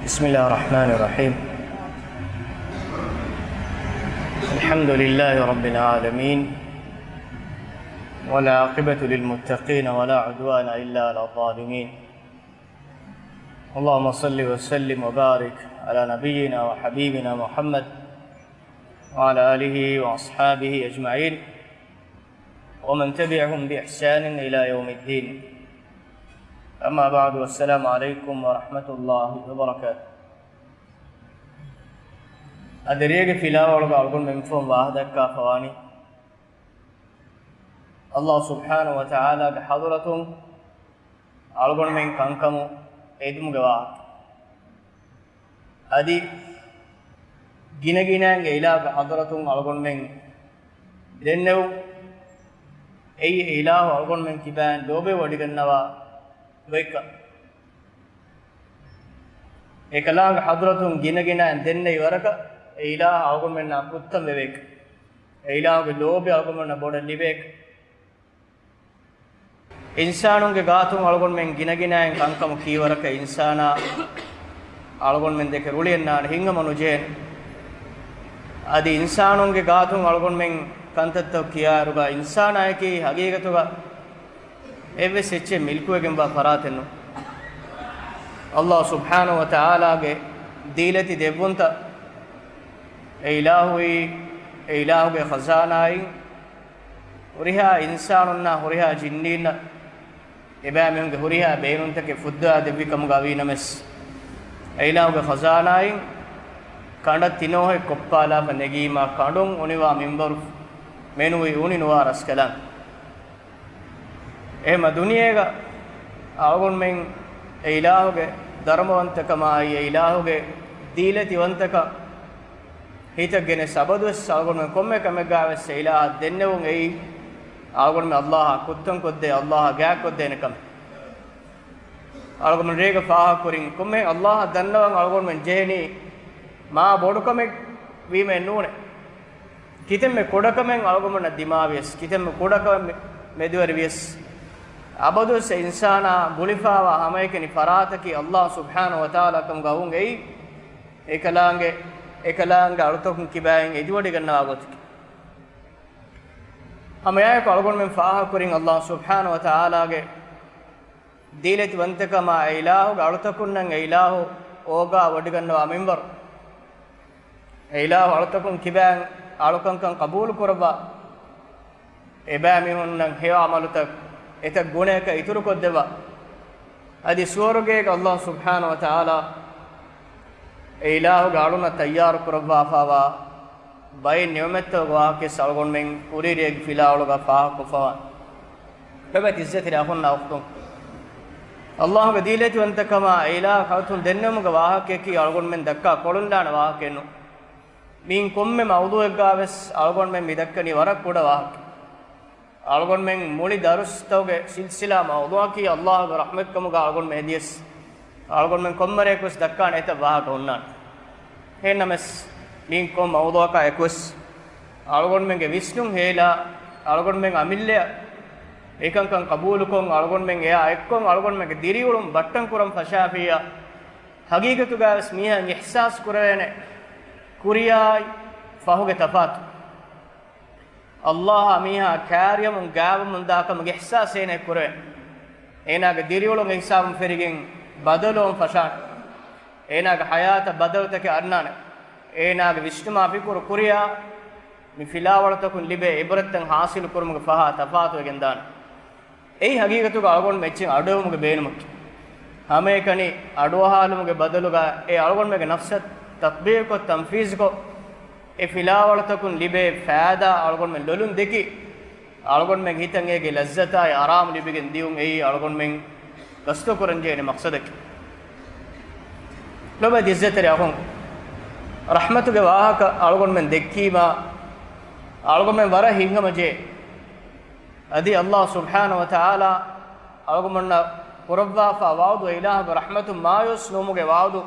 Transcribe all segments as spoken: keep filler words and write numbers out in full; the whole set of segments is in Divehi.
بسم الله الرحمن الرحيم. الحمد لله رب العالمين، والعاقبة للمتقين، ولا عدوان إلا على الظالمين. اللهم صل وسلم وبارك على نبينا وحبيبنا محمد وعلى آله وأصحابه أجمعين ومن تبعهم بإحسان إلى يوم الدين. أما بعد، والسلام عليكم ورحمة الله وبركاته. އަދި ރޭގެ ފިލާވަޅުގަ އަޅުގަނޑުމެން ފުން ވާހަކަ ދައްކާފަވާނީ، ﷲ ސުބްޙާނަހޫ ވަތަޢާލާގެ ޙަޟްރަތުން އަޅުގަނޑުމެން ކަންކަމު އެދުމުގެ ވާހަކަ. އަދި ގިނަގިނައިން އެ އިލާހުގެ ޙަޟްރަތުން އަޅުގަނޑުމެން ދެންނެވުން، އެއީ އެ އިލާހު އަޅުގަނޑުމެން ކިބައިން ލޯބިވެވޮޑިގަންނަވާ ގޮތްކަން. އެކަލާނގެ ޙަޟްރަތުން ގިނަގިނައިން ދެންނެވި ވަރަކަށް އެ އިލާހު އަޅުގަނޑުމެންނާ ކުއްތަން ވެވޭކަށް، އެ އިލާހުގެ ލޯބި އަޅުގަނޑުމެންނަށް ބޮޑަށް ލިބޭކަށް. އިންސާނުންގެ ގާތުން އަޅުގަނޑުމެން ގިނަގިނައިން ކަންކަމު ކީވަރަކަށް އިންސާނާ އަޅުގަނޑުމެން ދެކެ ރުޅިއަންނާނެ، ހިތްހަމަ ނުޖެހޭނެ. އަދި އިންސާނުންގެ ގާތުން އަޅުގަނޑުމެން ކަންތައްތައް ކިޔާއިރުގަ އިންސާނާއަކީ ހަގީގަތުގަ އެއްވެސް އެއްޗެއް މިލްކުވެގެންވާ ފަރާތެއް ނޫން. ﷲ ސުބްޙާނަހޫ ވަތަޢާލާގެ ދީލަތި ދެއްވުންތައް އެ އިލާހުއީ، އެ އިލާހުގެ ޚަޒާނާއިން ހުރިހާ އިންސާނުންނާ ހުރިހާ ޖިންނީންނަށް އެބައިމީހުންގެ ހުރިހާ ބޭނުންތަކެއް ފުއްދާ ދެއްވި ކަމުގަ ވީ ނަމަވެސް، އެ އިލާހުގެ ޚަޒާނާއިން ކަނޑަށް ތިނޯހެއް ކޮށްޕާލާފަ ނެގީމާ ކަނޑުން އުނިވާ މިންވަރު މެނުވީ އުނި ނުވާ ރަސްކަލާނގެ. އެހެމަ ދުނިޔޭގަ އަޅުގަނޑުމެން އެ އިލާހުގެ ދަރުމަވަންތަކަމާއި، އެ އިލާހުގެ ދީލަތިވަންތަކަން ހިތަށް ގެނެސް އަބަދުވެސް އަޅުގަނޑުމެން ކޮންމެ ކަމެއްގަވެސް އެ އިލާހަށް ދެންނެވުން އެއީ، އަޅުގަނޑުމެން ﷲ އާ ކުއްތަން ކޮށްދޭ، ﷲ އާ ގާތްކޮށްދޭނެ ކަމެއް. އަޅުގަނޑުމެން ރޭގަ ފާހަގަކުރިން ކޮންމެ ﷲ އާ ދަންނަވަން އަޅުގަނޑުމެން ޖެހެނީ މާ ބޮޑު ކަމެއް ވީމައެއް ނޫނޭ. ކިތަންމެ ކުޑަކަމެއް އަޅުގަނޑުމެންނަށް ދިމާވިޔަސް، ކިތަންމެ ކުޑަކަމެއް މެދުވެރިވިޔަސް، އަބަދުވެސް އެ އިންސާނާ ގުޅިފާވާ ހަމައެކަނި ފަރާތަކީ ﷲ ސުބްޙާނަހޫ ވަތަޢާލާ ކަމުގަ އައުން އެއީ، އެކަލާނގެ، އެކަލާނގެ އަޅުތަކުން ކިބައިން އެދިވޮޑިގަންނަވާ ގޮތަކީ. ހަމައެއާއެކު އަޅުގަނޑުމެން ފާހަގަކުރިން ﷲ ސުބްޙާނަހޫ ވަތަޢާލާގެ ދީލަތިވަންތަކަމާ، އެ އިލާހުގެ އަޅުތަކުންނަށް އެ އިލާހު އޯގާ ވޮޑިގަންނަވާ މިންވަރު، އެ އިލާހު އަޅުތަކުން ކިބައިން އަޅުކަންކަން ޤަބޫލު ކުރައްވާ، އެބައިމީހުންނަށް ހެޔޮ ޢަމަލުތައް އެތައް ގުނަޔަކަށް އިތުރުކޮށްދެއްވާ، އަދި ސުވަރުގޭގަ ﷲ ސުބްޙާނަހޫ ވަތަޢާލާ އެ އިލާހުގެ އަޅުންނަށް ތައްޔާރު ކުރައްވާފާވާ ބައެއް ނިޢުމަތްތަކުގެ ވާހަކައެއް އަޅުގަނޑުމެން ކުރީ ރޭގެ ފިލާވަޅުގަ ފާހަގަކޮށްފަވާނެ. ލޮބުވެތި ޢިއްޒަތްތެރި އަޚުންނާ އުޚްތުން، ﷲގެ ދީލަތިވަންތަކަމާ އެ އިލާހު ޙަޟްރަތުން ދެންނެވުމުގެ ވާހަކައަކީ އަޅުގަނޑުމެން ދައްކާ ކޮޅުންލާނެ ވާހަކައެއް ނޫން. މިއިން ކޮންމެ މައުޟޫޢެއްގަވެސް އަޅުގަނޑުމެން މި ދައްކަނީ ވަރަށް ކުޑަ ވާހަކަ. އަޅުގަނޑުމެން މުޅި ދަރުސްތަކުގެ ސިލްސިލާ މައުޟޫޢަކީ ﷲގެ ރަޙްމަތްކަމުގަ އަޅުގަނޑުމެން ހެދިޔަސް، އަޅުގަނޑުމެން ކޮންމެ ރެއަކުވެސް ދައްކާނެ އެތައް ވާހަކަ ހުންނާނެ. އެހެންނަމަވެސް، މިއިން ކޮން މައުޟޫޢަކާ އެކުވެސް އަޅުގަނޑުމެންގެ ވިސްނުން ހޭލާ، އަޅުގަނޑުމެން އަމިއްލައަށް އެކަންކަން ޤަބޫލުކޮށް، އަޅުގަނޑުމެން އެއާ އެއްކޮށް، އަޅުގަނޑުމެންގެ ދިރިއުޅުން ބައްޓަން ކުރަން ފަށާފިއްޔާ، ހަގީގަތުގަވެސް މީހާ އިޙްސާސް ކުރެވޭނެ ކުރިޔާއި ފަހުގެ ތަފާތު. ﷲ އާ މީހާ ކާރިޔަމުން ގާވަމުން ދާކަމުގެ އިޙްސާސް އޭނަ ކުރެވޭ. އޭނާގެ ދިރިއުޅުން އެހިސާބުން ފެރިގެން ބަދަލުވަން ފަށާނެ. އޭނާގެ ޙަޔާތަށް ބަދަލުތަކެއް އަންނާނެ. އޭނާގެ ވިސްނުމާ ފިކުރު ކުރިޔާ މި ފިލާވަޅުތަކުން ލިބޭ ޢިބްރަތްތައް ޙާޞިލު ކުރުމުގެ ފަހާ ތަފާތުވެގެން ދާނެ. އެއީ ހަގީގަތުގަ އަޅުގަނޑުމެން އެއްޗެއް އަޑުއެހުމުގެ ބޭނުމަކީ. ހަމައެކަނި އަޑުއަހާލުމުގެ ބަދަލުގަ އެ އަޅުގަނޑުމެންގެ ނަފްސަށް ތަޠްބީޤުކޮށް، ތަންފީޒުކޮށް، އެ ފިލާވަޅުތަކުން ލިބޭ ފައިދާ އަޅުގަނޑުމެން ލޮލުން ދެކި، އަޅުގަނޑުމެން ހިތަށް އޭގެ ލައްޒަތާއި އަރާމު ލިބިގެން ދިޔުން އެއީ އަޅުގަނޑުމެން ގަސްތުކުރަން ޖެހޭނެ މަޤްޞަދަކީ. ލޮބުވެތި ޢިއްޒަތްތެރި އަޚުން، ރަޙްމަތުގެ ވާހަކަ އަޅުގަނޑުމެން ދެއްކީމާ، އަޅުގަނޑުމެން ވަރަށް ހިތްހަމަޖެހޭ. އަދި ﷲ ސުބްޙާނަހޫ ވަތަޢާލާ އަޅުގަނޑުމެންނަށް ކުރައްވާފާ ވަޢުދު، އެ އިލާހުގެ ރަޙްމަތުން މާޔޫސް ނުވުމުގެ ވަޢުދު،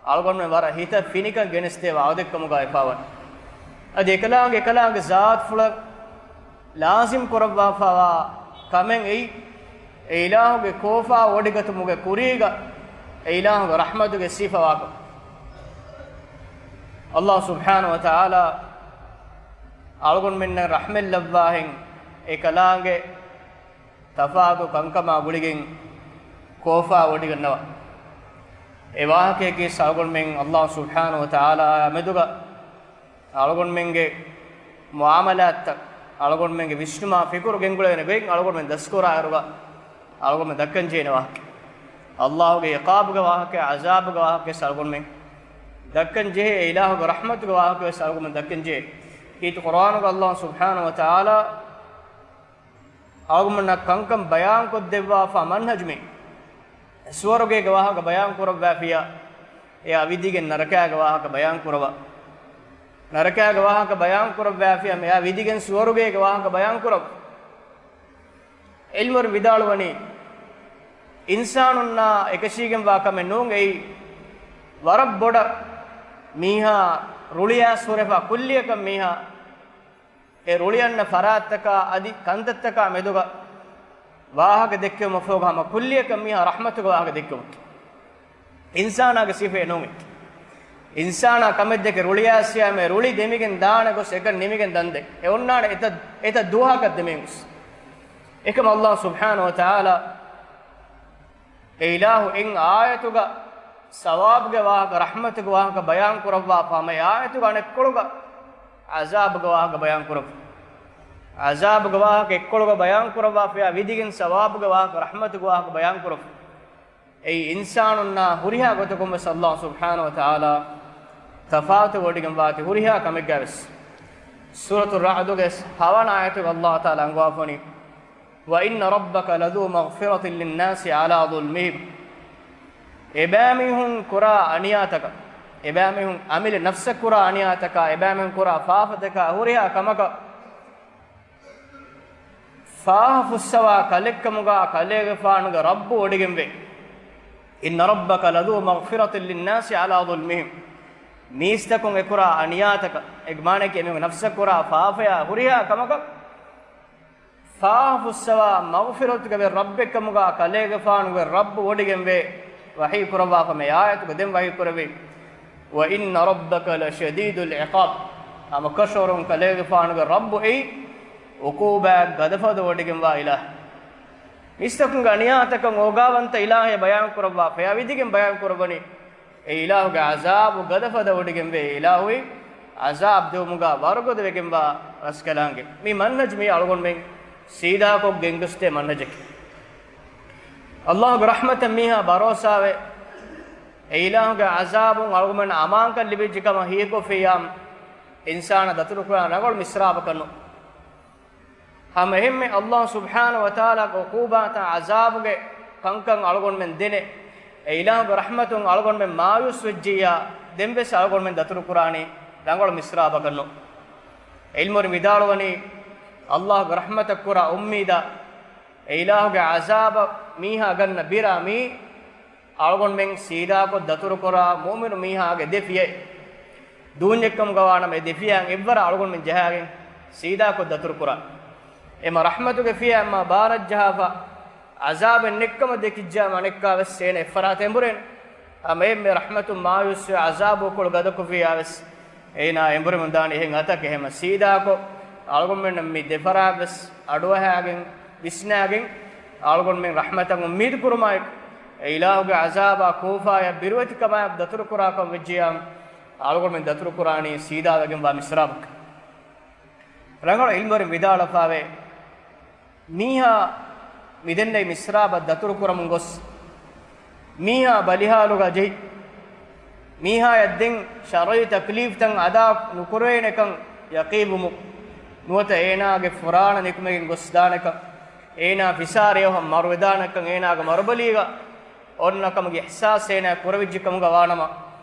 އަޅުގަނޑުމެން ވަރަށް ހިތަށް ފިނިކަން ގެނެސްދޭ ވަޢުދެއްކަމުގަ ވެފާވަނީ. އަދި އެކަލާނގެ، އެކަލާނގެ ޒާތުފުޅަށް ލާޒިމް ކުރައްވާފާވާ ކަމެއް އެއީ، އެ އިލާހުގެ ކޯފާ ވޮޑިގަތުމުގެ ކުރީގަ އެ އިލާހުގެ ރަޙްމަތުގެ ސިފަވާކަން. އައްލާހު ސުބްޙާނަހު ވަތަޢާލާ އަޅުގަނޑުމެންނަށް ރަޙްމަތް ލައްވާހެން، އެކަލާނގެ ތަފާތު ކަންކަމާ ގުޅިގެން ކޯފާ ވޮޑިގަންނަވާ. އެ ވާހަކަޔަކީ އަޅުގަނޑުމެން އައްލާހު ސުބްޙާނަހު ވަތަޢާލާ މެދުގަ އަޅުގަނޑުމެންގެ މުޢާމަލާތްތައް، އަޅުގަނޑުމެންގެ ވިސްނުމާ ފިކުރު ގެންގުޅޭނެ ގޮތް އަޅުގަނޑުމެން ދަސްކުރާއިރުގަ އަޅުގަނޑުމެން ދައްކަންޖެހޭނެ ވާހަކަ. އައްލާހުގެ ޢިޤާބުގެ ވާހަކަ، ޢަޒާބުގެ ވާހަކަ ވެސް އަޅުގަނޑުމެން ދައްކަންޖެހޭ، އެ އިލާހުގެ ރަޙްމަތުގެ ވާހަކަ ވެސް އަޅުގަނޑުމެން ދައްކަންޖެހޭ. ކީރިތި ޤުރްއާނުގަ އައްލާހު ސުބްޙާނަހު ވަތަޢާލާ އަޅުގަނޑުމެންނަށް ކަންކަން ބަޔާންކޮށްދެއްވާފަ މަންހަޖު މީ. ސުވަރުގޭގެ ވާހަކަ ބަޔާން ކުރައްވާފިޔާ، އެއާ ވިދިގެން ނަރަކާގެ ވާހަކަ ބަޔާން ކުރައްވާ. ނަރަކާގެ ވާހަކަ ބަޔާން ކުރައްވާފިޔާ، އެއާ ވިދިގެން ސުވަރުގޭގެ ވާހަކަ ބަޔާން ކުރައްވާ. ޢިލްމުވެރިން ވިދާޅުވަނީ، އިންސާނުންނާ އެކަށީގެންވާ ކަމެއް ނޫން. އެއީ ވަރަށް ބޮޑަށް މީހާ ރުޅިއައިސް ހުރެފަ ކުއްލިއަކަށް މީހާ އެ ރުޅިއަންނަ ފަރާތްތަކާ އަދި ކަންތައްތަކާ މެދުގަ ވާހަކަ ދެއްކެވުމަށްފަހުގަ ހަމަ ކުއްލިއަކަށް މީހާ ރަޙްމަތުގެ ވާހަކަ ދެއްކެވުން. އިންސާނާގެ ސިފައެއް ނޫން. އިންސާނާ ކަމެއް ދެކެ ރުޅިއައިސް އެ ރުޅި ދެމިގެން ދާނެ ގޮސް އެކަން ނިމިގެން ދަންދެ. އެ އޮންނާނެ އެތައް، އެތައް ދުވަހަކަށް ދެމިގެން ގޮސް. އެކަމަށް އައްލާހު ސުބްޙާނަހު ވަތަޢާލާ އެ އިލާހު އެއް އާޔަތުގަ ސަވާބުގެ ވާހަކަ، ރަޙްމަތުގެ ވާހަކަ ބަޔާން ކުރައްވާފަ، ހަމަ އެ އާޔަތުގަ އަނެއްކޮޅުގަ ޢަޒާބުގެ ވާހަކަ ބަޔާން ކުރައްވާ. ޢަޒާބުގެ ވާހަކަ އެއްކޮޅުގަ ބަޔާން ކުރައްވާފަޔާ ވިދިގެން ސަވާބުގެ ވާހަކަ، ރަޙްމަތުގެ ވާހަކަ ބަޔާން ކުރައްވާ. އެއީ އިންސާނުންނާ ހުރިހާ ގޮތަކުން ވެސް އައްލާހު ސުބްޙާނަހު ވަތަޢާލާ ތަފާތު ވޮޑިގެންވާތީ ހުރިހާ ކަމެއްގަ ވެސް. ސޫރަތު ރަޢުދުގެ ހަވަނަ އާޔަތުގަ އައްލާހު ތަޢާލާ އަންގަވާފަވަނީ، وَإِنَّ رَبَّكَ لَذُو مَغْفِرَةٍ لِلنَّاسِ عَلَىٰ ظُلْمِهِمْ. އެބައިމީހުން ކުރާ އަނިޔާތަކަށް، އެބައިމީހުން އަމިއްލަ ނަފްސަށް ކުރާ އަނިޔާތަކާ، އެބައިމީހުން ކުރާ ފާފަތަކާ ހުރިހާ ކަމަކަށް ފާހަ ފުއްސަވާ ކަލެއްކަމުގަ ކަލޭގެފާނުގެ ރައްބު ވޮޑިގެންވޭ. إِنَّ رَبَّكَ لَذُو مَغْفِرَةٍ لِلنَّاسِ عَلَىٰ ظُلْمِهِمْ. މީސްތަކުން އެކުރާ އަނިޔާތަކަށް، އޭގެ މާނައަކީ އެމީހުން ނަފްސަށް ކުރާ ފާފަޔާ ހުރިހާ ކަމަކަށް ފާހަ ފުއްސަވާ މަޣްފިރަތުގެ ރައްބެއްކަމުގަ ކަލޭގެފާނުގެ ރައްބު ވޮޑިގެންވޭ. ވަޙީ ކުރައްވާފަ މި އާޔަތުގަ ދެން ވަޙީ ކުރެއްވީ، وَإِنَّ رَبَّكَ لَشَدِيدُ الْعِقَابِ. ހަމަކަށަވަރުން ކަލޭގެފާނުގެ ރައްބު އެއީ އުޤޫބާތް ގަދަފަދަ ވޮޑިގެންވާ އިލާހެއް. މީސްތަކުންގެ އަނިޔާތަކަށް އޯގާވަންތަ އިލާހެއް ބަޔާން ކުރައްވާފަޔާ ވިދިގެން ބަޔާން ކުރައްވަނީ، އެ އިލާހުގެ ޢަޒާބު ގަދަފަދަ ވޮޑިގެންވޭ. އެ އިލާހުއީ ޢަޒާބު ދެވުމުގަ ވަރުގަދަވެގެންވާ ރަސްކަލާނގެ. މި މަންހަޖު މީ އަޅުގަނޑުމެން ސީދާކޮށް ގެންގޮސްދޭ މަންހަޖަކީ. އައްލާހުގެ ރަޙްމަތަށް މީހާ ބަރޯސާވެ، އެ އިލާހުގެ ޢަޒާބުން އަޅުގަނޑުމެން އަމާންކަން ލިބިއްޖެ ކަމަށް ހީކޮށްފިއްޔާ، އިންސާނާ ދަތުރުކުރާ ރަނގަޅު މިސްރާބަކަށް ނޫން. ހަމަ އެހެންމެ އައްލާހު ސުބްޙާނަހު ވަތަޢާލާގެ ޢުޤޫބާތާ ޢަޒާބުގެ ކަންކަން އަޅުގަނޑުމެން ދެނެ، އެ އިލާހުގެ ރަޙްމަތުން އަޅުގަނޑުމެން މާޔޫސް ވެއްޖިއްޔާ، ދެން ވެސް އަޅުގަނޑުމެން ދަތުރުކުރާނީ ރަނގަޅު މިސްރާބަކަށް ނޫން. ޢިލްމުވެރިން ވިދާޅުވަނީ، އައްލާހުގެ ރަޙްމަތަށް ކުރާ އުއްމީދާ، އެ އިލާހުގެ ޢަޒާބަށް މީހާ ގަންނަ ބިރާ މީ، އަޅުގަނޑުމެން ސީދާކޮށް ދަތުރުކުރާ މުއުމިނު މީހާގެ ދެ ފިޔައެއް. ދޫންޏެއްކަމުގަ ވާނަމަ، އެ ދެ ފިޔާއިން އެއްވަރަށް އަޅުގަނޑުމެން ޖަހާގެން ސީދާކޮށް ދަތުރުކުރާ. އެމަ ރަޙްމަތުގެ ފިޔާ އެމަ ބާރަށް ޖަހާފަ، ޢަޒާބެއް ނެތްކަމަށް ދެކިއްޖާމަ އަނެއްކާ ވެސް އޭނަ އެއްފަރާތަށް އެނބުރޭނެ. ހަމަ އެހެންމެ ރަޙްމަތުން މާޔޫސްވެ، ޢަޒާބު ކޮޅު ގަދަކޮށްފިއްޔާ ވެސް، އޭނާ އެނބުރިމުން ދާނެ އެހެން އަތަކެއް. ހަމަ ސީދާކޮށް އަޅުގަނޑުމެންނަށް މި ދެފަރާތް ވެސް އަޑުއަހާގެން، ވިސްނާގެން، އަޅުގަނޑުމެން ރަޙްމަތަށް އުއްމީދު ކުރުމާއެކު، އެ އިލާހުގެ ޢަޒާބާ ކޯފާޔަށް ބިރުވެތިކަމާއެކު ދަތުރުކުރާކަން ވެއްޖިއްޔާ، އަޅުގަނޑުމެން ދަތުރުކުރާނީ ސީދާވެގެންވާ މިސްރާބަކަށް. ރަނގަޅު ޢިލްމުވެރިން ވިދާޅުވެފަވޭ، މީހާ މިދެންނެވި މިސްރާބަށް ދަތުރުކުރަމުން ގޮސް، މީހާ ބަލިހާލުގަ ޖެހި، މީހާޔަށް ދެން ޝަރުޢީ ތަކްލީފްތައް އަދާ ނުކުރޭނެކަން ޔަޤީންވުމުން، ނުވަތަ އޭނާގެ ފުރާނަ ނިކުމެގެން ގޮސްދާނެކަން، އޭނާ ފިސާރިއެއް ހަމަ މަރުވެދާނެކަން، އޭނާގެ މަރުބަލީގަ އޮންނަ ކަމުގެ އިޙްސާސް އޭނާ ކުރެވިއްޖެ ކަމުގަ ވާނަމަ،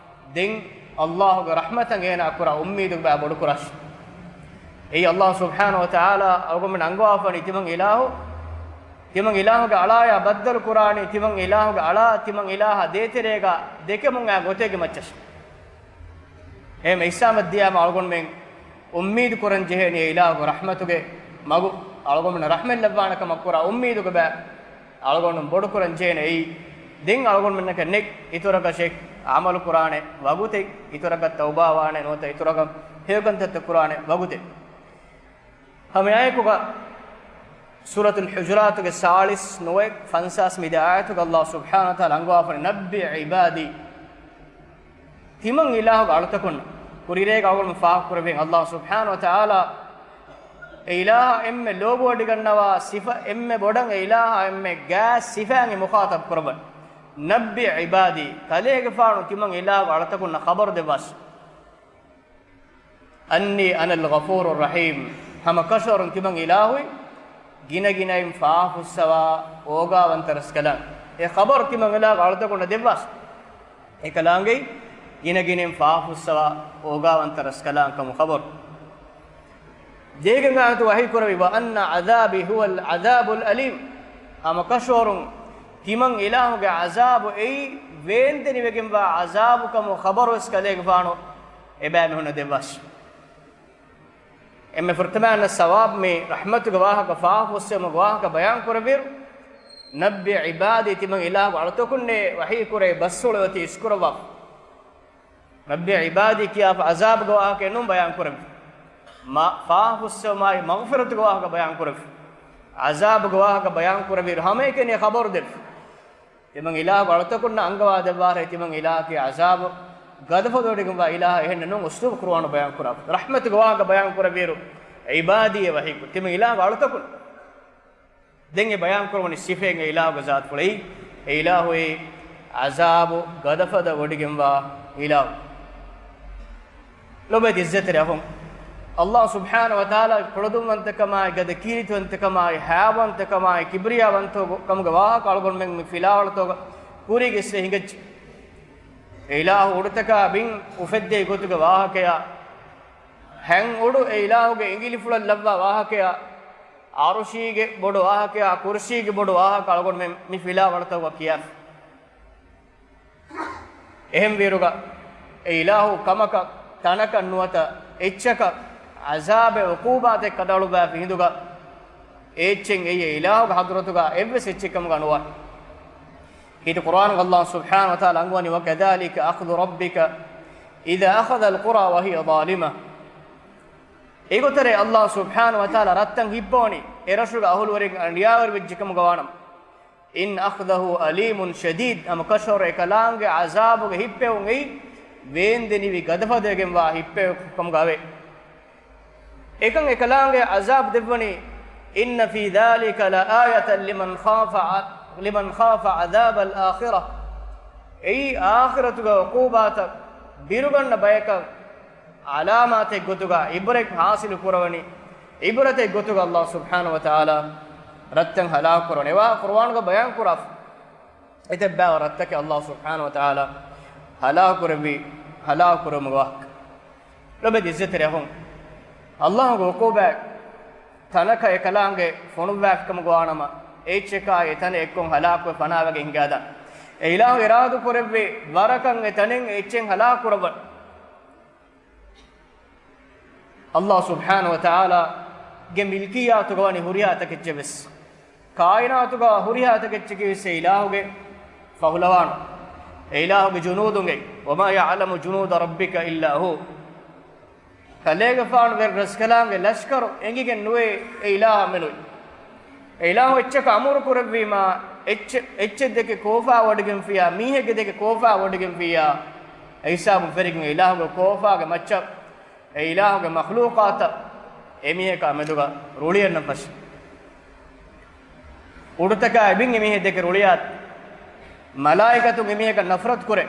ދެން އައްލާހުގެ ރަޙްމަތަށް އޭނާ ކުރާ އުއްމީދު ބައި ބޮޑުކުރާށި. އެއީ އައްލާހު ސުބްޙާނަހު ވަތަޢާލާ އަޅުގަނޑުމެން އަންގަވާފަވަނީ ތިމަން އިލާހު، ތިމަން އިލާހުގެ އަޅާޔާ ބައްދަލު ކުރާނީ، ތިމަން އިލާހުގެ އަޅާ، ތިމަން އިލާހާ ދޭތެރޭގަ ދެކެމުން އާ ގޮތެއްގެ މައްޗަށް. އެހެން އިސްލާމަށް ދިޔާމަ އަޅުގަނޑުމެން އުއްމީދު ކުރަން ޖެހޭނީ އެ އިލާހުގެ ރަޙްމަތުގެ މަގު، އަޅުގަނޑުމެން ރަޙްމަތް ލައްވާނެ ކަމަށް ކުރާ އުއްމީދުގެ ބައި އަޅުގަނޑު ބޮޑު ކުރަން ޖެހޭނެ. އެއީ ދެން އަޅުގަނޑުމެންނަކަށް ނެތް އިތުރަކަށް ޝެކް އަމަލު ކުރާނެ ވަގުތެއް، އިތުރަކަށް ތައުބާވާނެ ނުވަތަ އިތުރަކަށް ހެޔޮކަންތައްތައް ކުރާނެ ވަގުތެއް. ހަމައެއާއެކުގަ ސޫރަތުލް ޙުޖުރާތުގެ ސާޅީސް ނުވައެއް ފަންސާސް މި ދެ އާޔަތުގަ ﷲ ސުބްޙާނަހު ވަތަޢާލާ އަންގަވާފަނި، "نَبِّعْ عِبَادِي." ތިމަން އިލާހުގެ އަޅުތަކުންނަށް. ކުރީރޭގަ އަޅުގަނޑު ފާހަގަކުރެއްވިއްޔާ ﷲ ސުބްޙާނަހު ވަތަޢާލާ އެ އިލާހަށް އެންމެ ލޯބިވޮޑިގަންނަވާ ސިފަ، އެންމެ ބޮޑަށް އެ އިލާހަށް އެންމެ ގާތް ސިފައިން އެ މުޚާޠަބު ކުރައްވަނީ، "نَبِّعْ عِبَادِي." ކަލޭގެފާނު ތިމަން އިލާހުގެ އަޅުތަކުންނަށް ޚަބަރު ދެއްވާށި. "أَنِّي أَنَا الْغَفُورُ الرَّحِيمُ." ހަމަ ކަށަވަރުން ތިމަން އިލާހު ގިނަގިނައިން ފާފަފުއްސަވާ އޯގާވަންތަ ރަސްކަލާނގެ. އެ ޚަބަރު ތިމަން އިލާހުގެ އަޅުތަކުންނަށް ދެއްވާށި. އެކަލާނގެ ގިނަގިނައިން ފާފަފުއްސަވާ އޯގާވަންތަ ރަސްކަލާނގެ ކަމުގެ ޚަބަރު. ދޭގެން އާޔަތު ވަޙީ ކުރެއްވި، "وَأَنَّ عَذَابِي هُوَ الْعَذَابُ الْأَلِيمُ." ހަމަ ކަށަވަރުން ތިމަން އިލާހުގެ ޢަޒާބު އެއީ ވޭންދެނިވެގެންވާ ޢަޒާބު ކަމުގެ ޚަބަރުވެސް ކަލޭގެފާނު އެބައިމީހުންނަށް ދެއްވާށި. އެންމެ ފުރަތަމަ އަންނަ ސަވާބު މި ރަޙްމަތުގެ ވާހަކަ، ފާފަފުއްސެވުމުގެ ވާހަކަ ބަޔާން ކުރެއްވިއިރު، "نَبِّعْ عِبَادِي." ތިމަން އިލާހުގެ އަޅުތަކުންނޭ ވަޙީ ކުރޭ ބަސްފުޅު އޮތީ އިސްކުރައްވާފަ. "نَبِّعْ عِبَادِي" ކިޔާފަ ޢަޒާބުގެ ވާހަކައެއް ނޫން ބަޔާން ކުރެއްވި. މަ-، ފާފަފުއްސެވުމާއި މަޣްފިރަތުގެ ވާހަކަ ބަޔާން ކުރެއްވި. ޢަޒާބުގެ ވާހަކަ ބަޔާން ކުރެއްވިއިރު ހަމައެކަނި ޚަބަރު ދެއްވި. ތިމަން އިލާހުގެ އަޅުތަކުންނަށް އަންގަވާ ދެއްވާށޭ، ތިމަން އިލާހަކީ ޢަޒާބު ގަދަފަދަ ވޮޑިގެންވާ އިލާހެއް. އެހެންނެއް ނޫން، އުސްލޫބު ޤުރުއާނު ބަޔާން ކުރާ. ރަޙްމަތުގެ ވާހަކަ ބަޔާން ކުރެއްވިއިރު، ޢިބާދީ ވަޙީ ކުރި. ތިމަން އިލާހުގެ އަޅުތަކުން. ދެން އެ ބަޔާން ކުރައްވަނީ ސިފައިން އެ އިލާހުގެ ޒާތުފުޅައި. އެ އިލާހުއީ ޢަޒާބު ގަދަފަދަ ވޮޑިގެންވާ އިލާހު. ލޮބުވެތި ޢިއްޒަތްތެރި އަޚުން، ﷲ ސުބްޙާނަހު ވަތަޢާލާގެ ކުޅަދުންވަންތަކަމާއި، ގަދަ ކީރިތިވަންތަކަމާއި، ހައިބާވަންތަކަމާއި، ކިބްރިޔާވަންތަކަމުގެ ވާހަކަ އަޅުގަނޑުމެން މި ފިލާވަޅުތަކުގަ ކުރީގެ އިސްވެ ހިނގައްޖެ. އެ އިލާހު އުޑުތަކާ ބިން އުފެއްދޭ ގޮތުގެ ވާހަކަޔާ، ހަތް އުޑު އެ އިލާހުގެ އިނގިލިފުޅަށް ލައްވާ ވާހަކަޔާ، ޢަރުޝީގެ ބޮޑު ވާހަކަޔާ، ކުރުސީގެ ބޮޑު ވާހަކަ އަޅުގަނޑުމެން މި ފިލާވަޅުތަކުގަ ކިޔާފަ. އެހެންވީއިރުގަ އެ އިލާހު ކަމަކަށް، ތަނަކަށް ނުވަތަ އެއްޗަކަށް ޢަޒާބެއް ޢުޤޫބާތެއް ކަނޑައަޅުއްވާފަ ހިނދުގަ، އެ އެއްޗެއް އެއީ އެ އިލާހުގެ ޙަޟްރަތުގަ އެއްވެސް އެއްޗެއް ކަމުގަ ނުވާނެ. ކީރިތި ޤުރުއާނުގަ ﷲ ސުބްޙާނަހު ވަތަޢާލާ އަންގަވަނީ، "وَكَذَٰلِكَ أَخْذُ رَبِّكَ إِذَا أَخَذَ الْقُرَىٰ وَهِيَ ظَالِمَةٌ." އެގޮތަށޭ ﷲ ސުބްޙާނަހު ވަތަޢާލާ ރަށްތައް ހިއްޕަވަނީ، އެ ރަށުގެ އަހުލުވެރިން އަނިޔާވެރި ވެއްޖެ ކަމުގަ ވާނަމަ. "إِنَّ أَخْذَهُ أَلِيمٌ شَدِيدٌ." ހަމަ ކަށަވަރުން އެކަލާނގެ ޢަޒާބުގެ ހިއްޕެވުން އެއީ ވޭންދެނިވި ގަދަފަދަވެގެންވާ ހިއްޕެވުމެއް ކަމުގައެވެ. އެކަން އެކަލާނގެ ޢަޒާބު ދެއްވަނީ، "إِنَّ فِي ذَٰلِكَ لَآيَةً لِمَنْ خَافَ ޢަ-، لِمَنْ خَافَ عَذَابَ الْآخِرَةِ." އެއީ އާޚިރަތުގެ ޢުޤޫބާތައް ބިރުގަންނަ ބަޔަކަށް ޢަލާމާތެއް ގޮތުގަ ޢިބްރަތް ޙާޞިލު ކުރަވަނީ، ޢިބްރަތެއް ގޮތުގަ ﷲ ސުބްޙާނަހު ވަތަޢާލާ ރަށްތައް ހަލާކު ކުރަވަނީ. އެވާހަކަ ޤުރުއާނުގަ ބަޔާން ކުރާފަ. އެތައް ބައިވަރު ރަށްތަކެއް ﷲ ސުބްޙާނަހު ވަތަޢާލާ ހަލާކު ކުރެއްވި، ހަލާކު ކުރެއްވުމުގެ ވާހަކަ. ލޮބުވެތި ޢިއްޒަތްތެރި އަޚުން، ﷲގެ ޢުޤޫބާތް ތަނަކަށް އެކަލާނގެ ފޮނުއްވާފިކަމުގަ ވާނަމަ، އެއްޗަކާއި އެތަނަށް އެއްކޮށް ހަލާކުވެ ފަނާވެގެން ހިނގާދާނެ. އެ އިލާހު އިރާދަ ކުރެއްވި ވަރަކަށް އެ ތަނެއް އެއްޗެއް ހަލާކު ކުރައްވަން. ﷲ ސުބްޙާނަހު ވަތަޢާލާގެ މިލްކިއްޔާތުގަ ވަނީ ހުރިހާ ތަކެއްޗެއް ވެސް. ކާއިނާތުގަ ހުރިހާ ތަކެއްޗަކީ ވެސް އެ އިލާހުގެ ފަހުލަވާނު، އެ އިލާހުގެ ޖުނޫދުންގެ. "وَمَا يَعْلَمُ جُنُودَ رَبِّكَ إِلَّا هُوَ." ކަލޭގެފާނު ވެރި ރަސްކަލާނގެ ލަޝްކަރު އެނގިގެން ނުވޭ އެ އިލާހަށް މެނުވީ. އެ އިލާހު އެއްޗަކަށް އަމުރު ކުރެއްވީމާ، އެއްޗެއް، އެއްޗެއް ދެކެ ކޯފާ ވޮޑިގެންފިއްޔާ، މީހެއްގެ ދެކެ ކޯފާ ވޮޑިގެންފިއްޔާ، އެ ހިސާބުން ފެށިގެން އެ އިލާހުގެ ކޯފާގެ މައްޗަށް، އެ އިލާހުގެ މަޚްލޫޤާތަށް އެމީހަކާ މެދުގަ ރުޅިއަންނަން ފަށި. އުޑުތަކާ އެބިން އެމީހެއް ދެކެ ރުޅިއާ، މަލާއިކަތުން އެމީހަކަށް ނަފްރަތު ކުރޭ.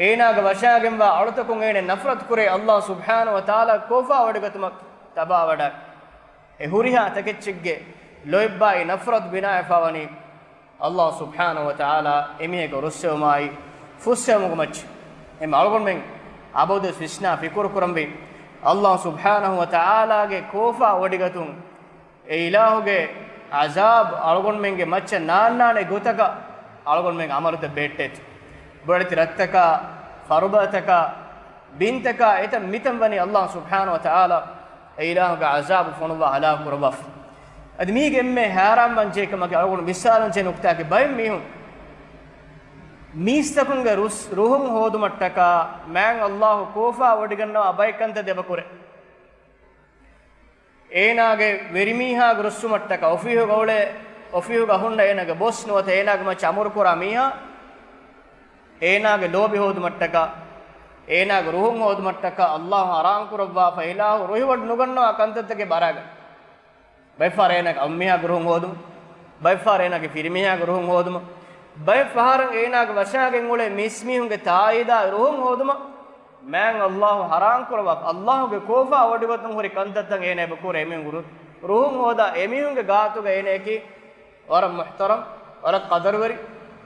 އޭނާގެ ވަށާގެންވާ އަޅުތަކުން އޭނައަށް ނަފްރަތު ކުރޭ، ﷲ ސުބްޙާނަހު ވަތަޢާލާ ކޯފާ ވޮޑިގަތުމަށް ތަބާވަޑާ. އެ ހުރިހާ ތަކެއްޗެއްގެ ލޯތްބާއި ނަފްރަތު ބިނާވެފަ ވަނީ ﷲ ސުބްޙާނަހު ވަތަޢާލާ އެމީހެއްގެ ރުއްސެވުމާއި ފުއްސެވުމުގެ މައްޗަށް. އެމަ އަޅުގަނޑުމެން އަބަދުވެސް ވިސްނާ ފިކުރު ކުރަންވީ، ﷲ ސުބްޙާނަހު ވަތަޢާލާގެ ކޯފާ ވޮޑިގަތުން އެ އިލާހުގެ ޢަޒާބު އަޅުގަނޑުމެންގެ މައްޗަށް ނާންނާނެ ގޮތަކަށް އަޅުގަނޑުމެން ޢަމަލުތައް ބެހެއްޓޭތި. ބޮޑެތި ރަށްތަކާ، ފަރުބަދަތަކާ، ބިންތަކާ އެތަން މިތަން ވަނީ ﷲ ސުބްޙާނަހު ވަތަޢާލާ އެ އިލާހުގެ ޢަޒާބު ފޮނުއްވާ ހަލާކު ކުރައްވާފަ. އަދި މީގެ އެންމެ ހައިރާންވާންޖެހޭ ކަމަކީ އަޅުގަނޑު ވިސްނާލަންޖެހޭ ނުކުތާއަކީ ބައެއް މީހުން މީސްތަކުންގެ ރުސް-، ރުހުން ހޯދުމަށްޓަކާ މާތް ﷲ ކޯފާވޮޑިގަންނަވާ ބައެއް ކަންތައް އެބަ ކުރޭ. އޭނާގެ ވެރިމީހާގެ ރުއްސުމަށްޓަކާ، އޮފީހުގަ އުޅޭ، އޮފީހުގަ ހުންނަ އޭނާގެ ބޮސް ނުވަތަ އޭނާގެ މައްޗަށް އަމުރުކުރާ މީހާ، އޭނާގެ ލޯބި ހޯދުމަށްޓަކާ، އޭނާގެ ރުހުން ހޯދުމަށްޓަކާ ﷲ ޙަރާމް ކުރައްވާފަ އިލާހު ރުހިވޮޑި ނުގަންނަވާ ކަންތައްތަކެއް އެބަ އަރާގަން. ބައެއް ފަހަރަށް އޭނާގެ އަނބިމީހާގެ ރުހުން ހޯދުމަށް، ބައެއް ފަހަރަށް އޭނާގެ ފިރިމީހާގެ ރުހުން ހޯދުމަށް، ބައެއް ފަހަރަށް އޭނާގެ ވަށާގެން އުޅޭ މީސްމީހުންގެ ތާއީދާ ރުހުން ހޯދުމަށް މާތް ﷲ ޙަރާމް ކުރައްވާފަ، ﷲގެ ކޯފާ ވޮޑިގަތުން ހުރި ކަންތައްތައް އޭނާ އެބަ ކުރޭ. އެމީހުންގެ ރު-، ރުހުން ހޯދާ އެމީހުންގެ ގާތުގަ އޭނާއަކީ ވަރަށް މުޙްތަރަމް، ވަރަށް ޤަދަރުވެރި،